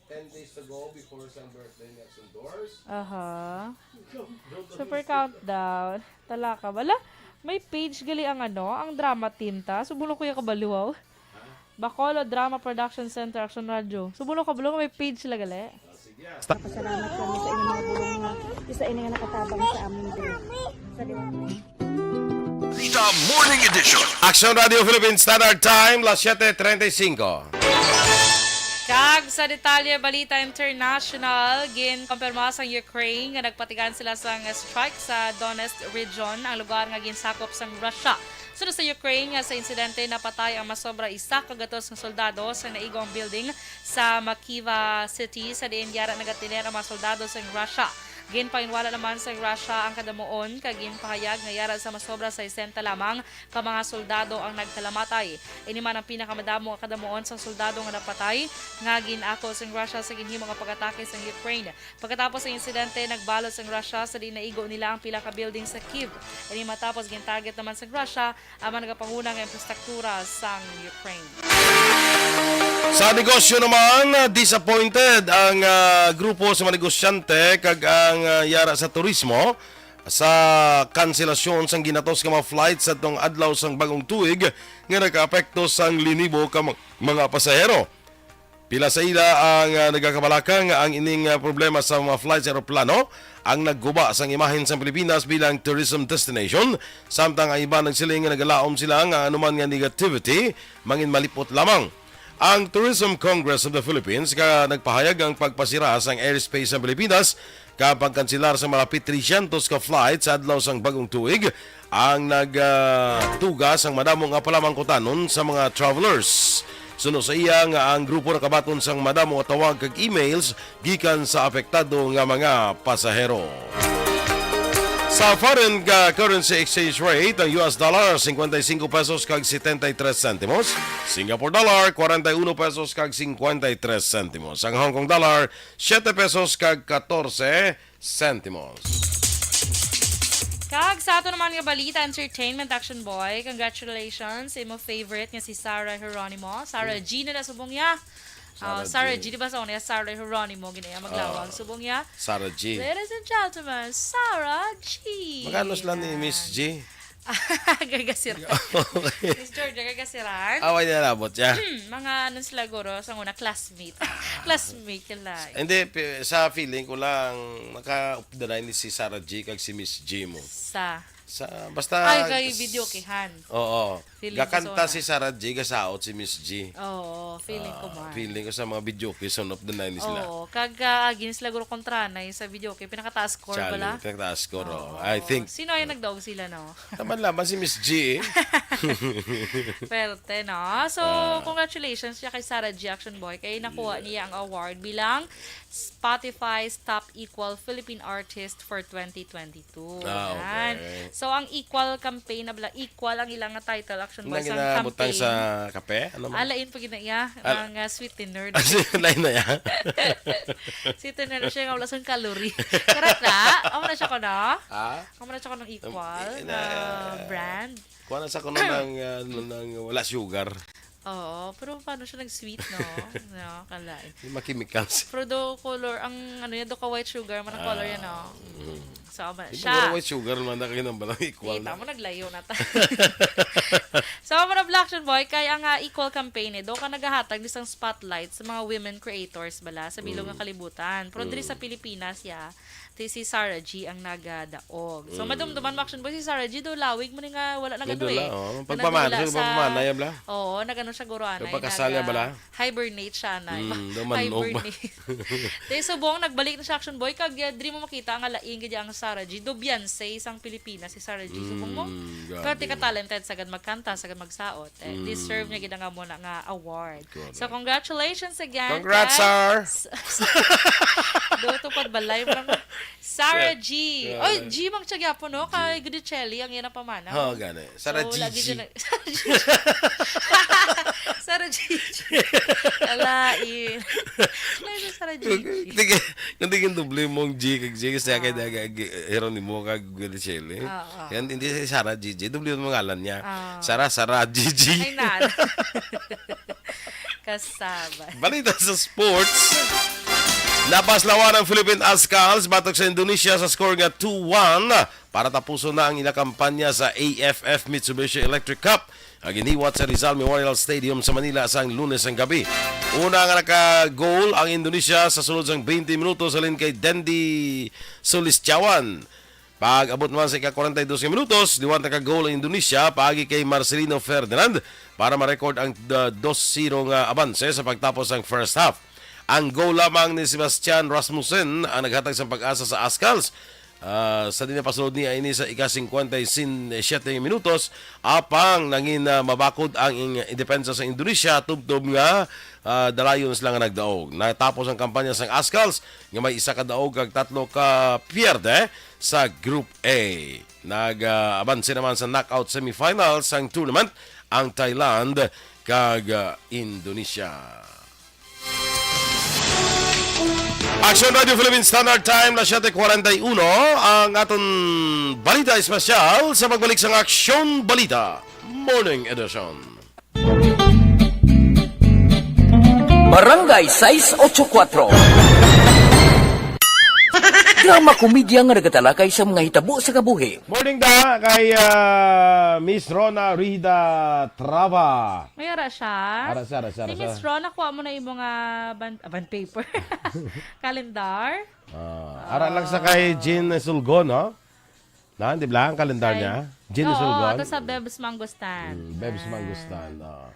ten days ago, before sa birthday ni Action Doors. Aha. Super countdown. Talaka. Wala, may page gali ang ano, ang drama team ta. Subulo ko yung kabaliwaw. Bacolod Drama Production Center, Action Radio. Subulo ka, balo, may page sila gali. Pasalamat kami sa inyong mga bulong nga isa ini nga nakatabang sa amin din. Sa liwanag. The Morning Edition. Action Radio Philippines Standard Time, las siete treinta y cinco. Kag sa detalye, balita international, ginkompirma sang Ukraine nga nagpatigan sila sang strike sa Donetsk region, ang lugar nga ginsakop sang Russia. Suno sa Ukraine nga sa insidente, napatay ang masobra isa ka gatos nga soldado sa naigo ang building sa Makiva City, sa diin yara nagatiner ang mga soldado sa Russia. Ginpahinwala naman sa Russia ang kadamuon, kag ginpahayag nga yara sa masobra sesenta lamang ka mga soldado ang nagkalamatay. Ini man ang pinakamadamo nga kadamuon sang soldado nga napatay nga gin-ako sang Russia sa ginhimo nga pag-atake sang Ukraine. Pagkatapos sa insidente, nagbalot sang Russia sa diin naigo nila ang pila ka building sa Kyiv. Ini matapos gin-target naman sang Russia ang mga nagapanguna nga infrastruktura sang Ukraine. Sa negosyo naman, disappointed ang, ah, grupo sa mga negosyante kag ang, ah, yara sa turismo sa kanselasyon sang ginatos nga mga flights sa tong adlaw sang bagong tuig nga nakaapekto sang linibo ka ma-, mga pasahero. Pila sa ila ang, ah, nagakabalaka nga ang ining, ah, problema sa mga flight sa eroplano ang nagguba sang imahen sang Pilipinas bilang tourism destination, samtang ang iban nagsiling nga nagalaom sila nga anuman nga negativity mangin malipot lamang. Ang Tourism Congress of the Philippines ka nagpahayag ang pagpasira sang airspace sa Pilipinas kag pagkanselar sa malapit three hundred ka flight sa adlaw sang bagong tuig ang nag, ah, tuga sang madamo nga palamangkutanon sa mga travelers. Suno sa iya nga ang grupo nakabaton sang madamo nga tawag kag emails gikan sa apektado nga mga pasahero. Sa foreign, ah, currency exchange rate, ang U S dollar, cincuenta y cinco pesos kag setenta y tres centimos. Singapore dollar, cuarenta y uno pesos kag cincuenta y tres centimos. Ang Hong Kong dollar, siete pesos kag catorce centimos. Kag sa ato naman nga balita, entertainment, Action Boy, congratulations sa imo favorite nga si Sarah Geronimo. Sarah Hmm. G na na subong niya. Sarah Oh, Sarah G. G, di ba sa una, Sarah Geronimo, gina iya maglawag. Ah, Subong niya. Sarah G. Ladies and gentlemen, Sarah G. Magkano sila ni Yan. Miss G? Gagasiran. Okay. Miss Georgia, gagasiran. Away na labot siya. Mga ano sila, guro, sa una, classmate. Classmate ka lang. Hindi, pi-, sa feeling ko lang, naka-updaray ni si Sarah G kag si Miss G mo. Sa? Sa, basta Ay, kay kas-, videokehan. Oo. Feeling ko Gakanta sa una. Si Sarah G, gasaot si Miss G. Oo, feeling ko Ah, man. Feeling ko sa mga videoke, son of the nine sila. Oo, kag, ah, agi na sila guro kontra na yung sa videoke, pinakataas score Challenge, bala? Pinakataas score, oh. Oo. I think Sino yung nagdaog sila, no? Laban-laban si Miss G, eh. Perte, no? So, Ah. congratulations siya kay Sarah G, Action Boy, kay nakuha Yeah. niya ang award bilang Spotify's Top Equal Philippine Artist for twenty twenty-two. Ah, Yan. Okay. So, ang Equal campaign na bala, Equal ang ilang nga title, Action Boy, Nang sa ginabutang campaign. Sa kape? Ano man? Alain pa gina iya, Al- ang, ah, sweetener. Lain na yan. Sweetener siya nga wala sang calorie. Correct na? Amo na siya ko, no? Ha? Amo na siya ko ng Equal Um, eh, na na, brand. Kuha na sa kuno ng, ah, ng wala sugar. Oo, pero paano siya nag-sweet, no? No, kalain. Yung mga chemicals. Pero do color, ang ano yan, do ka white sugar, man ang color yan, no? Mm. So, ama, Di siya. ba white sugar naman na kayo ng balang equal Kita na? Mo, naglayo na ta. So, mga Black Action Boy, kay ang ah, equal campaign, eh, do ka nagahatag ni sang spotlight sa mga women creators, bala, sa bilog nga kalibutan. Pero diri sa Pilipinas, ya, ti si Sarah G ang nagadaog. So, madumduman mo, Action Boy, si Sarah G, do lawig mo ni nga wala nagano Nadula, eh. oh. Nga Pagpamana, nadula sa pagpamana, ya, bala? Oo, nagano siya guro, anay, Nagpakasal, ya, naga- bala? Hibernate siya, anay. Mm, do manok ba? Hibernate. Te, subong, nagbalik na siya, Action Boy, kag ya, diri mo makita nga laing gid ang Sarah G. Do Beyonce sang Pilipinas si Sarah G. Subong mo? Mm, Pero grabe. Tika talented, sagad magkanta, sagad magsaot. Eh, deserve niya gid ang amo na nga award. Correct. So, congratulations again. Congrats, kay sir. S- Do, tupad balay mo lang. Sarah G. Yeah. Oy, G mang tiyagyapo, no? Kay Guidicelli, ang iyang pamana. Oh, gani. Sarah So, lagi Gigi. siya nag- Sarah Gigi. Kalain. Kalain sa Sarah Gigi. Hindi ka, hindi ka doble mong G kag G kasi kay daga Jeronimo kag Guidicelli. Oo. Yan, hindi si Sarah Gigi, doble mo ngalan niya. Ah. Sarah, Sarah Gigi. Ay, nal. Kasabay. Balita sa sports. Napaslawan ang Philippine Azkals batok sa Indonesia sa score nga two one para tapuson na ang ila kampanya sa A F F Mitsubishi Electric Cup nga ginhiwat sa Rizal Memorial Stadium sa Manila sang Lunes ang gabi. Una nga naka-goal ang Indonesia sa sulod sang twenty minutos halin kay Dendi Sulistiawan. Pag-abot naman sa ika-forty-dos nga minutos, liwat naka-goal ang Indonesia paagi kay Marcelino Ferdinand para ma-record ang uh, two zero nga abanse sa pagtapos sang first half. Ang goal lamang ni Sebastian Rasmussen ang naghatag sa pag-asa sa Azkals. Ah, sa dinapasulod niya ini sa ika-fifty-seven nga minutos, apang nangin ah, mabakod ang ing-, depensa sa Indonesia tubtob nga ah, dalayon sila nga nagdaog. Natapos ang kampanya sang Azkals nga may isa ka daog kag tatlo ka pierde sa Group A. Nag-abanse naman sa knockout semifinals sang tournament ang Thailand kag ah, Indonesia. Action Radio Philippine Standard Time na siyete kuwarenta y uno ang aton balita espesyal sa pagbalik sang Action Balita Morning Edition. Barangay sais otso kuwatro. Drama komedya nga nagatalakay sa mga hitabo sa kabuhi. Morning da kay ah, Miss Rona Rida Trava. May ara siya. Ara siya, ara siya, Si ara Miss siya. Ron, nakuha mo na imong ah, band, ah, band paper. Calendar. Ah, ara lang sa kay Jean Sulgon, no? Na, di ba ang kalendar Kay- niya? Jean Oo, Sulgon. Ato sa Bebs Mangustan. Mm, Bebs Mangustan. Oh.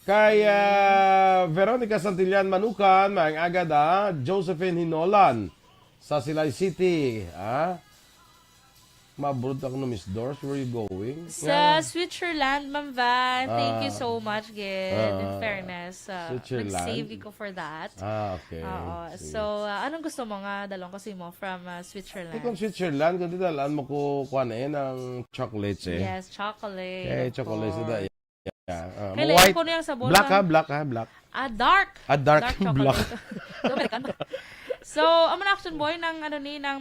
Kay ah, Veronica Santillan Manukan, maayong aga da, Josephine Hinolan sa Silay City. Ah? Maabroad ako no, Miss Doris. Where you going? Sa Switzerland, Ma'am Van. Thank you Ah. so much, gid. In Ah, fairness, uh, Switzerland? nag-save ko for that. Ah, okay. Oo. Sige. So, uh, anong gusto mo nga dalong ko sa imo from uh, Switzerland? Eh, kung Switzerland, kung dalaan mo ko, kuha na yun, ang chocolates eh. Yes, chocolate. Eh, of chocolates course. na. Yeah. Ah, Kailan white. Ko na yung sabon Black na- ha, black ha, black. Ah, dark. Ah, dark, chocolate. black. American ba? So, American ba? So, American ba? So, ang mga action boy ng ano ni, ng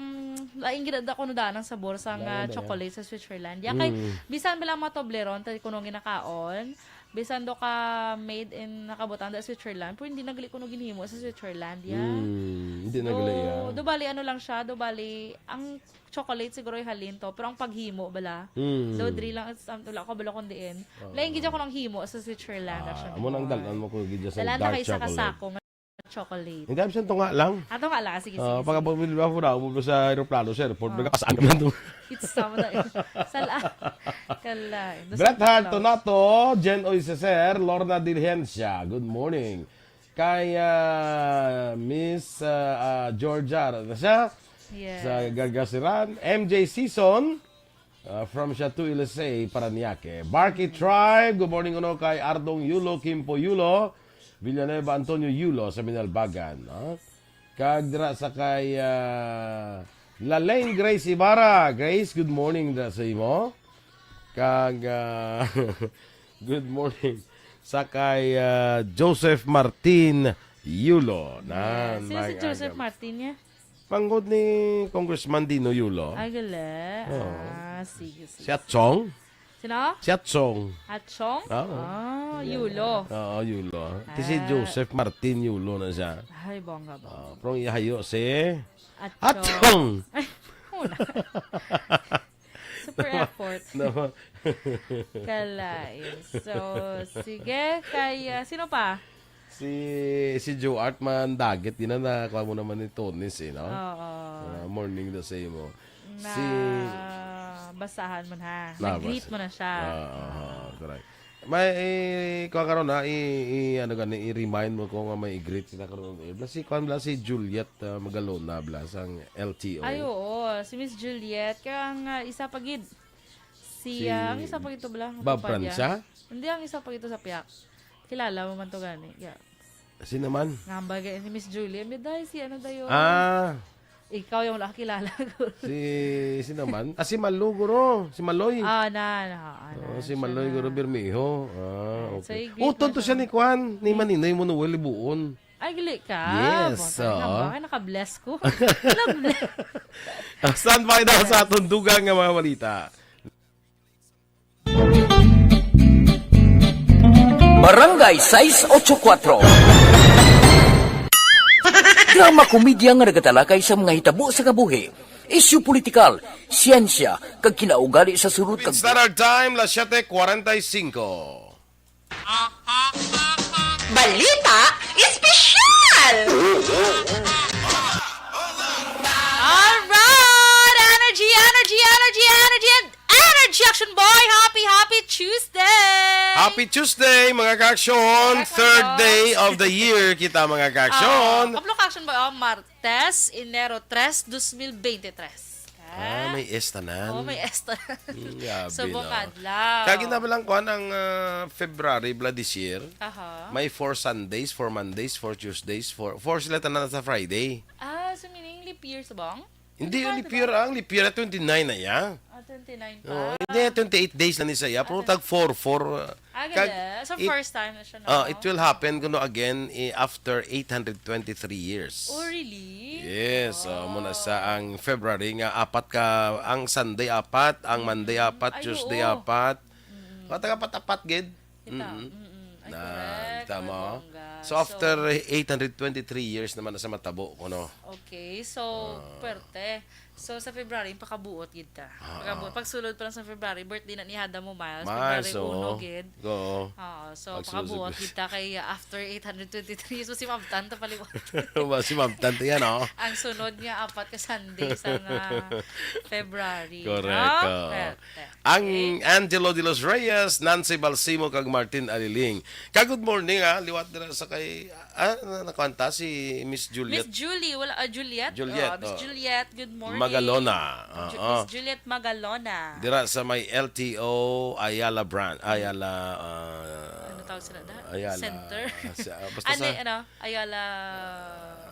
laing gid ako no daan ng sabor sa Lain nga ba yan? Chocolate sa Switzerland. Ya kay, Mm. bisan ba lang mga Toblerone, tayo kuno ginakaon, bisan do ka made in nakabutang da Switzerland, pero hindi na gali kuno ginhimo sa Switzerland, ya. Mm, hindi na Do, gali yan. do bali ano lang siya, do bali, ang chocolate siguro ay halin to, pero ang paghimo bala. Mm. Do diri lang, um, wala ko bala kung diin. Lain gid ako nang himo sa Switzerland, Ah, action amo nang boy. dalan mo ko gid sa Dalan na dark kayo sa chocolate. kasako nga chocolate. Hindi, absent to nga lang. Ato nga lang, sige, sige. Ah, sige. pag abot mo, mo sa aeroplano, sir, pag nagapasaan naman to. It's sama na yun. Sala. Kala. Bret Hart Tonato, Jen Oy Ceser, Lorna Diligencia. Good morning. Kay ah, Miss ah, ah, Georgia, ano na siya? Yes. Sa Gargasiran. M J Season, ah, from Chateau Ilese, Parañaque. Barky Tribe, good morning, uno kay Ardong Yulo, Kimpo Yulo, Villanueva Antonio Yulo sa Minalbagan. No? Kag dira sa kay ah, Laleng Grace Ibarra. Grace, good morning dira sa imo. Kag ah, good morning sa kay ah, Joseph Martin Yulo. Nan, Sino si may Joseph agam. Martin niya? Panggod ni Congressman Dino Yulo. Ay, gali. Oo. Ah, sige, sige. Si Atchong? Sino? Si Atchong. Atchong? Oo. Ah, Yulo. Oo, Yulo. Ti si Ah. Joseph Martin Yulo na siya. Ay, bongga, bongga. Ah, pero ang iyahayo si Atchong. Atchong! Ay, wala. Super effort. No. Kalain. So, sige, kay, ah, sino pa? Si, si Joe Art man dagit din na, na kuha mo naman ni Tonis eh, no? Oo. Ah, morning daw sa imo. Na Si basahan mo na. Nabasa. Nag-greet mo na siya. Ah, ah, ah, correct. May, eh, kuha karon na, i, i, ano gani, i-remind mo ko nga may i-greet sila karon. Eh, bla si, kuha bla si Juliet, ah, Magalona, bla sang L T O. Ay, oo. Si Miss Juliet, kaya ang, ah, isa pa gid. Si, Si ah, ang isa pa gid to bla, ang Bob papa niya. Francia? Hindi, ang isa pa gid to sa piyak. Kilala mo man to gani. Yeah. Sino man? Ngambay gani ni Miss Juliet. May dahil si ano dayo. Ah, Ikaw yung wala kakilala ko. Si, sino man? Ah, si Malo, guro. Si Maloy. Ah, na, na, ah, na. Oh, si Siya Maloy, na. Guro Bermejo. Ah, Right. So, okay. i-greet Oh, mo tonto siya. siya ni Kwan, ni Ni Maninoy Monuel Libuon. Ay, gali ka. Yes, Baka oo. na ba? Ay, naka-bless ko. Nag-bless. Ah, standby daw sa Yes. atong dugang nga mga balita. Barangay sais ocho kuatro. Drama komedya nga nagatalakay sa mga hitabo sa kabuhi, isyu politikal, siyensya, kag kinaugali sa surot kag It's Standard Time, las siete cuarenta y cinco. Balita Espesyal! Alright! Energy, energy, energy, energy, and energy, Action Boy! Happy, happy Tuesday! Happy Tuesday, mga ka-action! Correct, Third mga day boss. of the year kita, mga ka-action! Ah, kaplo ka-action boy, oh, Martes, Enero tres, dos mil bente tres. Ah, may esta na. Oh, may esta na. Mm, grabe, Subong no? adlaw. Kagi na ba lang kuan ang, ah, February bla this year? Aha. May four Sundays, four Mondays, four Tuesdays, four, four sila tanan sa Friday. Ah, so meaning leap year subong? Hindi, Ano yung ba, leap diba? year, ang leap year na twenty-nine na ya. Ah, twenty-nine pa. Oo, hindi, twenty-eight days na ni saya, pero Ah, tag four four, uh, Ah, kag ganda. So, it, first time na siya, no? ah, it will happen kuno again, eh, after eight hundred twenty-three years. Oh, really? Yes, oh, muna sa Oh. ang February nga apat ka, ang Sunday apat, ang Monday Mm. apat, Ay, Tuesday oo. apat. Mm. O, tag-apat-apat gid. Kita. Mm-mm. Mm-mm. Ay, Na, correct. tama. Ay, bongga. So, So, after eight hundred twenty-three years naman na sa matabo, kuno. Okay, so, Ah. pwerte. So, sa February, pakabuot gid ta. Ah, Pakabuot. ah. Pagsulod pa lang sa February, birthday na ni Hada mo, Miles. Miles, February uno oo. gid. Oo. Oo, so, Pagsulod sa pakabuot gid ta kay, uh, after eight hundred twenty-three years, so si Ma'am Tan ta paliwat. Ba, si Ma'am Tan ta yan, oh. Ang sunod nga apat ka Sunday sa nga February, Correct, no? oo. Pwerte. Ang Okay. Angelo de los Reyes, Nancy Balsimo, kag Martin Aliling. Ka good morning, ah. Liwat dira sa kay, ah, na, nakuan ta si Miss Juliet. Miss Julie, wala, ah, Juliet? Juliet, Oh, Miss oh. Juliet, good morning. Magalona. Ju-, Oo. Miss Juliet Magalona. Dira sa may L T O Ayala Branch. Ayala, ah, Ano tawag sila da? Ayala. Center? Sa, ah, basta Ano, sa ano? Ayala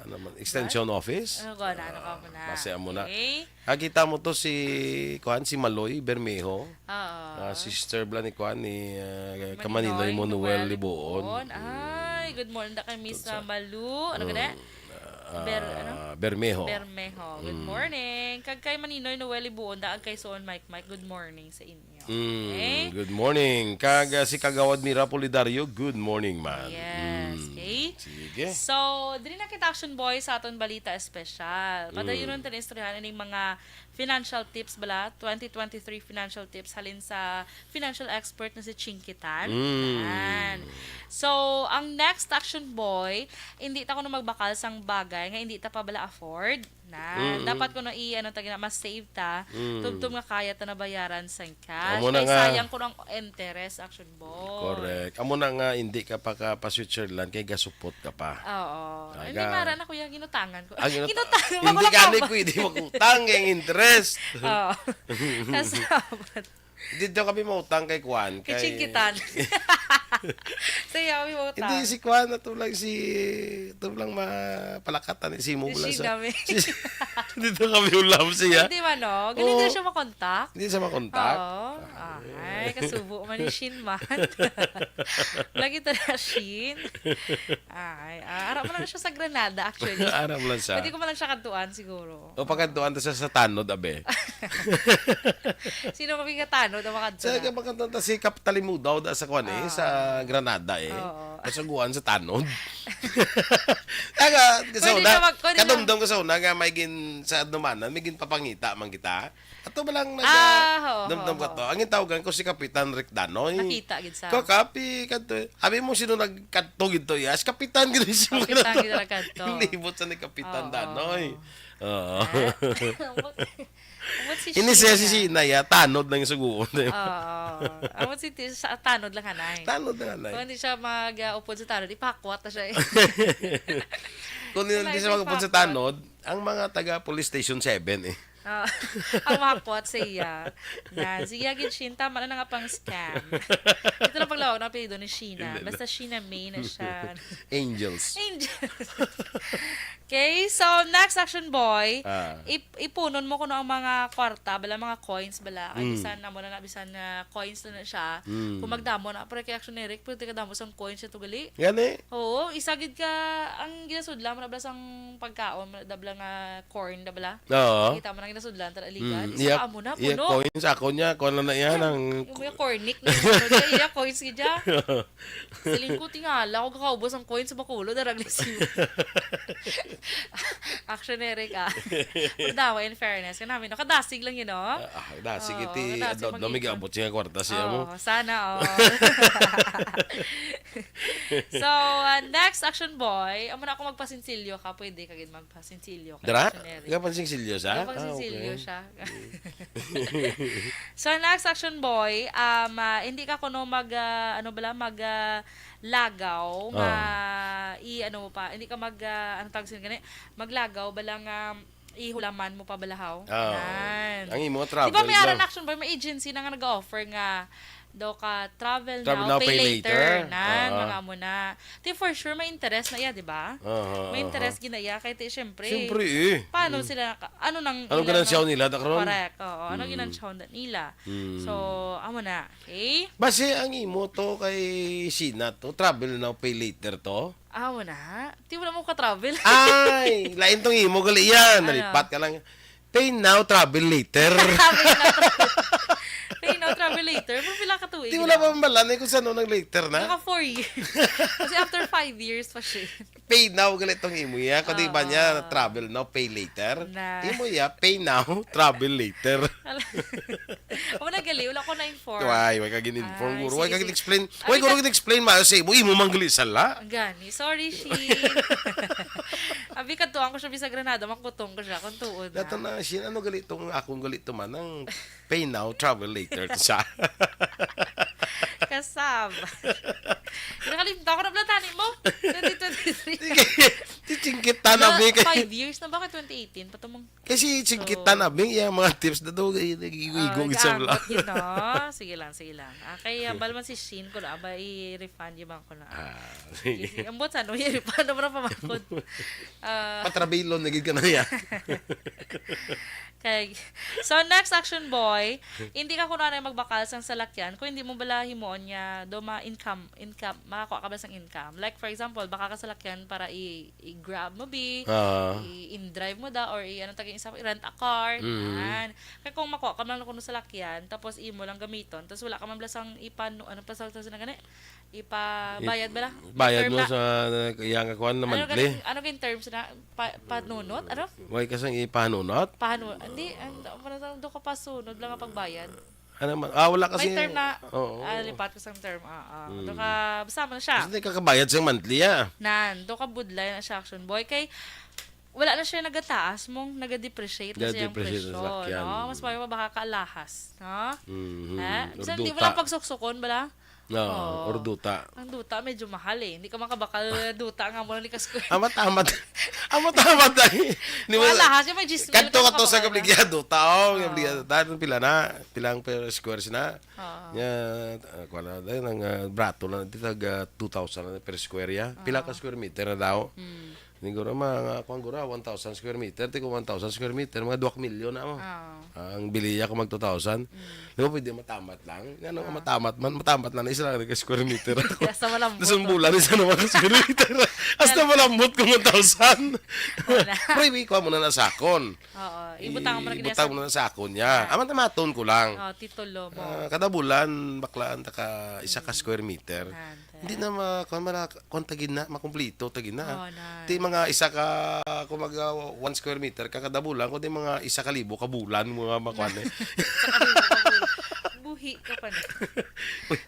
Ano man, extension Branch? office? Ano ko na, ano ka Ah, mo na? basta amo na. Okay. Nakita mo to si, kuan, si Maloy Bermejo. Oo. Ah, sister bla ni kuan, ni, ah, Maninoy Kamaninoy Manuel Manuel Libuon. Libuon. Mm. Ay, good morning da kay Miss, Tunsa. ah, Malu. Ano ka na? Mm, ah, Ber-, ano? Bermejo. Bermejo. Good Mm. morning. Kag kay Maninoy Noel Libuon, daag kay Suon Mike Mike. Good morning sa inyo. Mm, Okay? good morning. Kag, ah, si Kagawad Mira Pulidario, good morning, man. Yes, Mm, okay. sige. So, diri na kita, Action Boy, sa aton balita espesyal. Mm. Padayon ta istoryahan ining mga financial tips bala, twenty twenty-three financial tips halin sa financial expert na si Chinky Tan. Mm. Yan. So, ang next, Action Boy, hindi ta kuno magbakal sang bagay nga hindi ta pa bala afford. Na, Mm-mm. dapat kuno i-, ano ta gina, mas save ta, Mm. tubtob nga kaya ta nabayaran sang cash. Amo na Kay nga. sayang kuno ang interest, Action Boy. Correct. Amo na nga, hindi ka pa ka pa Switzerland kay gasupot ka pa. Oo. Aga. Hindi, mara na, kuya, ginutangan ko. Ah, ginuta-, Ginutangan hindi ako ka lang ni ba? pwede mag-utang kay ang interest. Oo. Kasabot. Dito kami mautang kay Kwan, Kay kay Chinkitan. Sa iya, may utang. Hindi, si Kwan, ito lang si, ito lang mapalakatan, si Mo Si lang sa, Sheena, may si, dito kami ulam siya. Hindi man, no? Galing Oo. na siya makontak. Hindi siya makontak. Oo. Ah. Ay, kasubo man ni Shin man. Lagi ta na, Shin. Ay, ah, ara mo lang siya sa Granada, actually. Ara mo lang siya. Pwede ko man lang siya kadtuan, siguro. O, pagkadtuan ta sa, sa tanod, abe. Sino kami nga tanod ang makadto Sa na? Pagkadtuan ta si Kap Talimudaw da sa kwan eh, Ah. sa Granada eh. Oo. Kasuguan sa tanod. Taga, sa Pwede una, na mag-, pwede na. Kadumdom ko sa una nga may gin-, sa adumanan, may ginpapangita man kita. Ato ba lang nag-, Ah, oo, dumdom oo, ka to? oo. Ang tawgan ko si Kapitan Rick Danoy. Nakita gid sa Ko, Kapi, kadto. Abi mo sino nagkadto gid to, ya? Si Kapitan gid siya Kapitan gid nagkadto. Yung libot sa ni Kapitan Oo. Danoy. Oo. Ah. Ambot, ambot si Ini siya si Sheena. Sheena, ya, tanod lang yung suguon. Oo. Ambot si Ti-, sa tanod lang, anay. Tanod lang, anay. Kung hindi siya mag, ah, upod sa tanod, ipakwat na siya eh. Kung hindi Wala, siya mag-upod sa ipakwat. Tanod, ang mga taga Police Station seven eh. Ah, ang makwat siya. Na, siya gid, Shin, tama na nga pang scam. Ito lang paglawag ng apelyido ni Sheena. Hindi, Basta hindi. Sheena May na siya. Angels. Angels. Okay, so next, Action Boy, Ah. ip-, ipunon mo kuno ang mga kwarta, bala, mga coins, bala. Ay, Mm. bisan na mo na, na, bisan na coins na, na siya. Mm. Kung magdamo na, pero kay Action Eric, pero di ka damo sang coins ito gali. Gani? Oo, isa gid ka, ang ginasudla mo na bala sang pagkaon, mo na bala nga corn, da bala. Oo. Kita mo nang ginasudlan, tara, ligan. Mm, Isa iya, ka amo na, iya puno. Coins, ako niya, kuha na na iya, nang Yung mga cornic na yung ano niya, iya coins gid niya. Siling ko, tingala, ako kakaubos ang coins sa Bacolod, darag na siya. Action, Eric, ah. Pero daw, in fairness, kanami, no? Kadasig lang yun, no? Ah, ah, dasig Oo, iti, kadasig adlaw, mag-ipon. Namiga-abot siya kwarta siya mo. Oo, sana, oh. So, uh, next, Action Boy, amo na ako magpasinsilyo ka, pwede ka gid magpasinsilyo kay Dara? Action Eric. Gapansinsilyo sa? Gapansinsilyo Ah, okay. siya. So, next, Action Boy, um, ah, hindi ka kuno mag, ah, ano bala, mag, ah, lagaw, Ah. ma-, i-, ano mo pa, hindi ka mag, ah, ano tawag sa gani? Maglagaw, bala nga, ihulaman mo pa balahaw. Ah, Yan. ang imo Di travel ba may lang. Aran Action Boy, may agency na nga nag-offer nga daw ka travel Travel now, now, pay pay later. later. Nan, Ah. mga amo na. Ti for sure, may interest na iya, di ba? Ah, ah, May ah, interest ah. gina iya, kay ti, syempre, Syempre, eh. paano Mm. sila, ka-, ano nang Anong ilang ganansyaw nila, da, karon? Correct, oo. Ano Mm. ginansyaw na nila? Mm. So, amo na, okay? Base ang imo to kay Sina to, travel now, pay later to? Amo na. Ti wala mo ka-travel. Ay, lain tong imo, gali yan. Ano? Nalipat ka lang. Pay now, travel later. Pay now, travel, pay now, travel later. Pero pila ka tuig Di mo na? na pambalan eh kung saan nang later na. Naka four years. Kasi after five years pa siya. Pay now, gali tong imo ya. Kung di ba niya, Oo. travel now, pay later. Na. Imo ya, pay now, travel later. Wala na gali, wala ko na-inform. Why? Why ka gin-inform, Ay, guro? Why sige, ka sige. gin-explain? Why Abi guro ka gin-explain? Maayo sa imo, imo man gali sala. Gani, sorry, Shin. Abi, kadtuan ko siya, bisag Granada, makutong ko siya, kung tuod na. Dato na, Shin, ano gali tong akong gali to man? Ang pay now, travel later to siya. Kasab. Nakalimta ko na pala tani mo. Twenty twenty-three. Sige, si Chingkit Tanabe Na, kay five years na ba ka twenty eighteen? Patumong Kasi si Chingkit So, Tanabe, iya mga tips na daw, eh, nag-iigo-igo Ay, sa bla. gaangot yun, no? Sige lang, sige lang. Ah, kay, ah, bal man si Shin ko na, aba, i-refund yung bangko na. Ah, Sige, sige. sige. Ambot sa ano, i-refund naman ang pamakod. Ah, Patrabilon na gid ka na yan. Kay, so, next, Action Boy, hindi ka kuno na magbakal sang salakyan kung hindi mo bala himuon niya do ma-income, income, makakuha ka ba sang income? Like, for example, baka ka salakyan para i-, i-Grab mo, bi, Ah. i-, in-drive mo da, or i-, ano taging isa, i-rent a car, Mm. yan. Kaya kung makuha ka man kuno salakyan, tapos imo lang gamiton, tapos wala ka man bala sang ipan-, ano pa sa, sa, sa gani? Ipabayad I-, bala? Bayad Term mo na. sa, uh, iyang kuwan na Ano monthly? gani, ano gani terms na? Pa-, panunot? Ano? Way ka sang ipanunot? Panu-, hindi, ang, ano, do ka pasunod lang ang pagbayad. Ano man? Ah, wala May kasi term na, Oo. ah, lipat ko sa term, ah, ah. Mm. Do ka, basta man siya. Basta di ka kabayad sa monthly, ah. Nan, do ka budlay na siya, Action Boy. Kay, wala na siya nagataas mong nagadepreciate na siyang Nagadepreciate ang presyo, salakyan. no? Mas mayo pa baka kaalahas, no? Mhm. Ha? Bisan di mo Duta. lang pagsuksukon, bala? Oo, or duta. Ang duta, medyo mahal eh. Hindi ka makabakal duta nga mo lang di ka square. Amat-amat. Amat-amat ay. Di ba? Wala, ha? Siya may diyes mil Kadto ka ka to sa makabakal. Kabligya, duta, oh, Ah. Kabligya, duta. Pila na? Pila ang per square na? Oo. Nya, ah, kuwan na, dahil ang, ah, brato na dito, tag, ah, two thousand na per square ya. Pila ka Ah. square meter na daw? Mm. Siguro, mga, kuwan, guro, one thousand square meter. Ti kung one thousand square meter, mga duwa ka milyon na mo. Oo. Ang biliya ko mag two thousand. Mm. Di ba pwede matamat lang? Nga, ano, Ah. matamat man, matamat lang, isa lang ka square meter ako. Kaya sa malambot, Sa oh. Bulan, isa naman ka square meter. Hasta malambot kung one thousand. Wala. Pero iwi ko mo na nasakon. Oo, ibutang mo na I-, kini ibutang sa mo na sa akon niya. Ah. Amat-amaton ko lang. Oh, titulo mo. Ah, kada bulan, baklaan ta ka isa ka Mm. square meter. Ah, Hindi na ma-, kuwan, mara-, kuwan, tagin na, makumplito, tagin na. Oh, na. Ti mga isa ka, kung mag, ah, one square meter ka kada bulan, kundi mga isa ka libo ka bulan, mga makuwan eh. Sa kalibo ka bulan. Buhi ka pa na. Uy,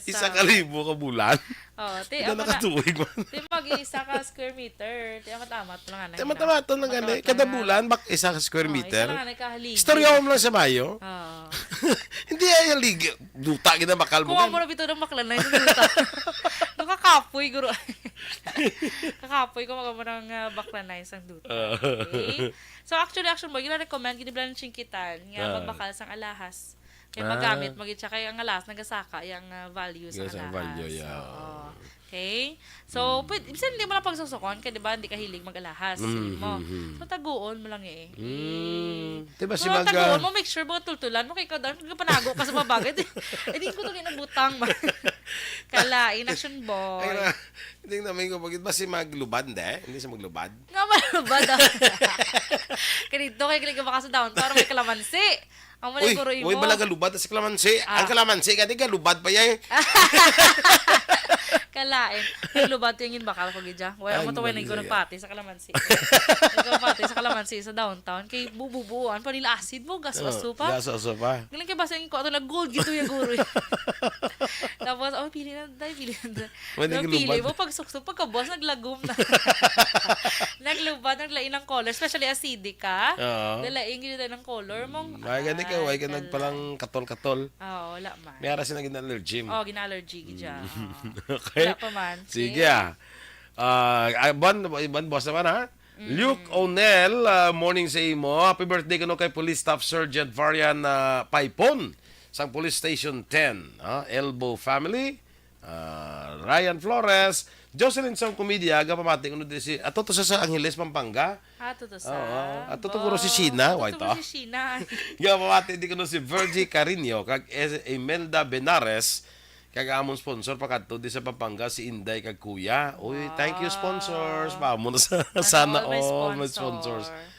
isa Basta ka libo ka bulan? Oo, ti, Hindi ako na na, nakatuig man. Ti, mag-isa ka square meter. Ti, amat-amat lang nga na Ti, amat-amat lang nga na. Kada bulan, bak-, isa ka square Oo, meter. Isa lang nga na kahaligi. Istorya mo lang sa mayo. Oo. Hindi ay haligi. Duta, ginabakal mo Kuha kan. Mo na bitaw ng baklanay sa duta. Nakakapoy, guro. Kakapoy ko, mga mo ng, ah, baklanay sa duta. Ah. Okay? So, actually, action mo, gina-recommend, giniblan ng singkitan, nga Ah. magbakal sang alahas. Kaya Ah. magamit, mag-itsa kay ang alahas, nagasaka, yung, ah, value sa Yes, ang alahas. Value, yeah. Oo. Okay? So, Mm. pwede, bisan hindi mo lang pagsusukon, kaya di ba, hindi ka hilig mag-alahas, Mm, siling mo. Mm, mm. So, taguon mo lang eh. Mm. Di ba si Pero mag, taguon ah, mo, make sure mo tultulan mo, kay ikaw daw, nagpanago ka sa mga bagay. Eh, di ko to ginabutang, ma. Kalain, action boy. Ay, na, hindi namin ko, bakit ba si maglubad, eh? Hindi siya maglubad? Nga malubad, ah. Kanito, kay kilig ka baka sa downtown, may kalamansi. Amo na Uy, guro uy, imo. Bala galubad sa kalamansi. Ah. Ang kalamansi, gani galubad pa yan. Kalain. Naglubad to yung bakal ko, gidya. Wala Ay, mo to, wala mali ko siya. Nagpati sa kalamansi. Nagpati sa kalamansi sa downtown. Kay bububuan pa nila acid mo, gas Oh, pa. Gas pa. Galing kay basta yung ko, ato nag-gold gito yung guro. Tapos, oh, pili na, dahil pili na. Pwede Napili gilubad. Mo, pag suksok, pagkabuas, naglagom na. Naglubad, naglain ang color, especially acidic ka. Oo. Nalain yun ang color mong, Mm, ay, gani ka, ay, why ka kala. Nagpalang katol-katol? Oo, wala man. May ara sila gina-allergy mo. Oh, gina-allergy, gidya. Mm. Oo. Okay. Wala pa man. Sige, ah. Ah, ah, ban, ban, boss naman, ha? Mm. Luke O'Neill, ah, morning sa imo. Happy birthday kuno kay Police Staff Sergeant Varian, ah, Paipon sang Police Station ten, ah, Elbow family. Ah, Ryan Flores, Jocelyn Song Comedia, gapamati kuno di si, ato to sa, sa Angeles, Pampanga. Ah, ato to sa Oo, ato to guro si Sheena, Ato why to to? Si Sheena. Gapamati di kuno si Virgie Carino, kag Es-, Imelda Benares, kag amon sponsor pakadto di sa Pampanga, si Inday kag Kuya. Uy, thank you, Wow. Sponsors. Pamo na sa, Sana sana all, may all, may sponsor. Sponsors.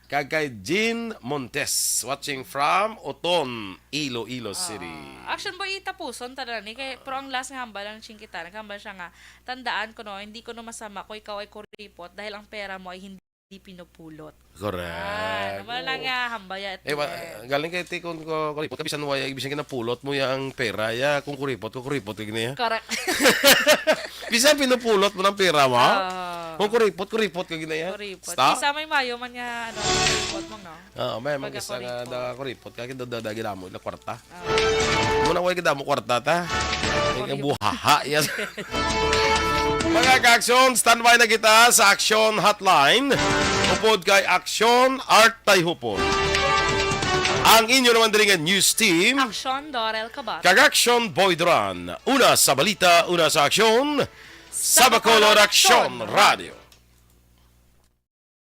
Kag kay Jean Montes, watching from Oton, Iloilo City. Ah, action boy, itapuson talaga ni kay, pero ang last nga hambal lang, Chingkita, naghambal siya nga, "Tandaan ko, no, hindi ko, no, masama kung ikaw ay kuripot dahil ang pera mo ay hindi pinupulot." Correct. Ah, naman lang nga hambal ya, Eh, wa-, Ate. Galing kay ti kung ko-, kuripot ka, bisan waya, bisan kinapulot mo ya ang pera ya, kung kuripot ko, kuripot ka gina ya. Correct. Bisan pinupulot mo ng pera mo, Oo. Kung kuripot, kuripot ka gina ya. Kuripot. Stop. Isa may mayo man nga, ano, kuripot mo, no? Oo, may mag-isa nga Pagkakuripot. Da kuripot ka, kinda da, da, gina mo, ila kwarta. Oo. Muna, way ka da mo kwarta, ta? Ay, Kuripot. Buhaha, yan. Mga ka-aksyon, standby na kita sa Aksyon Hotline. Upod kay Aksyon Art Tayhupon. Ang inyo naman diri nga news team. Aksyon Dorel Cabat. Kag Aksyon Boy Duran. Una sa balita, una sa aksyon. Sa Bacolod Aksyon Radio.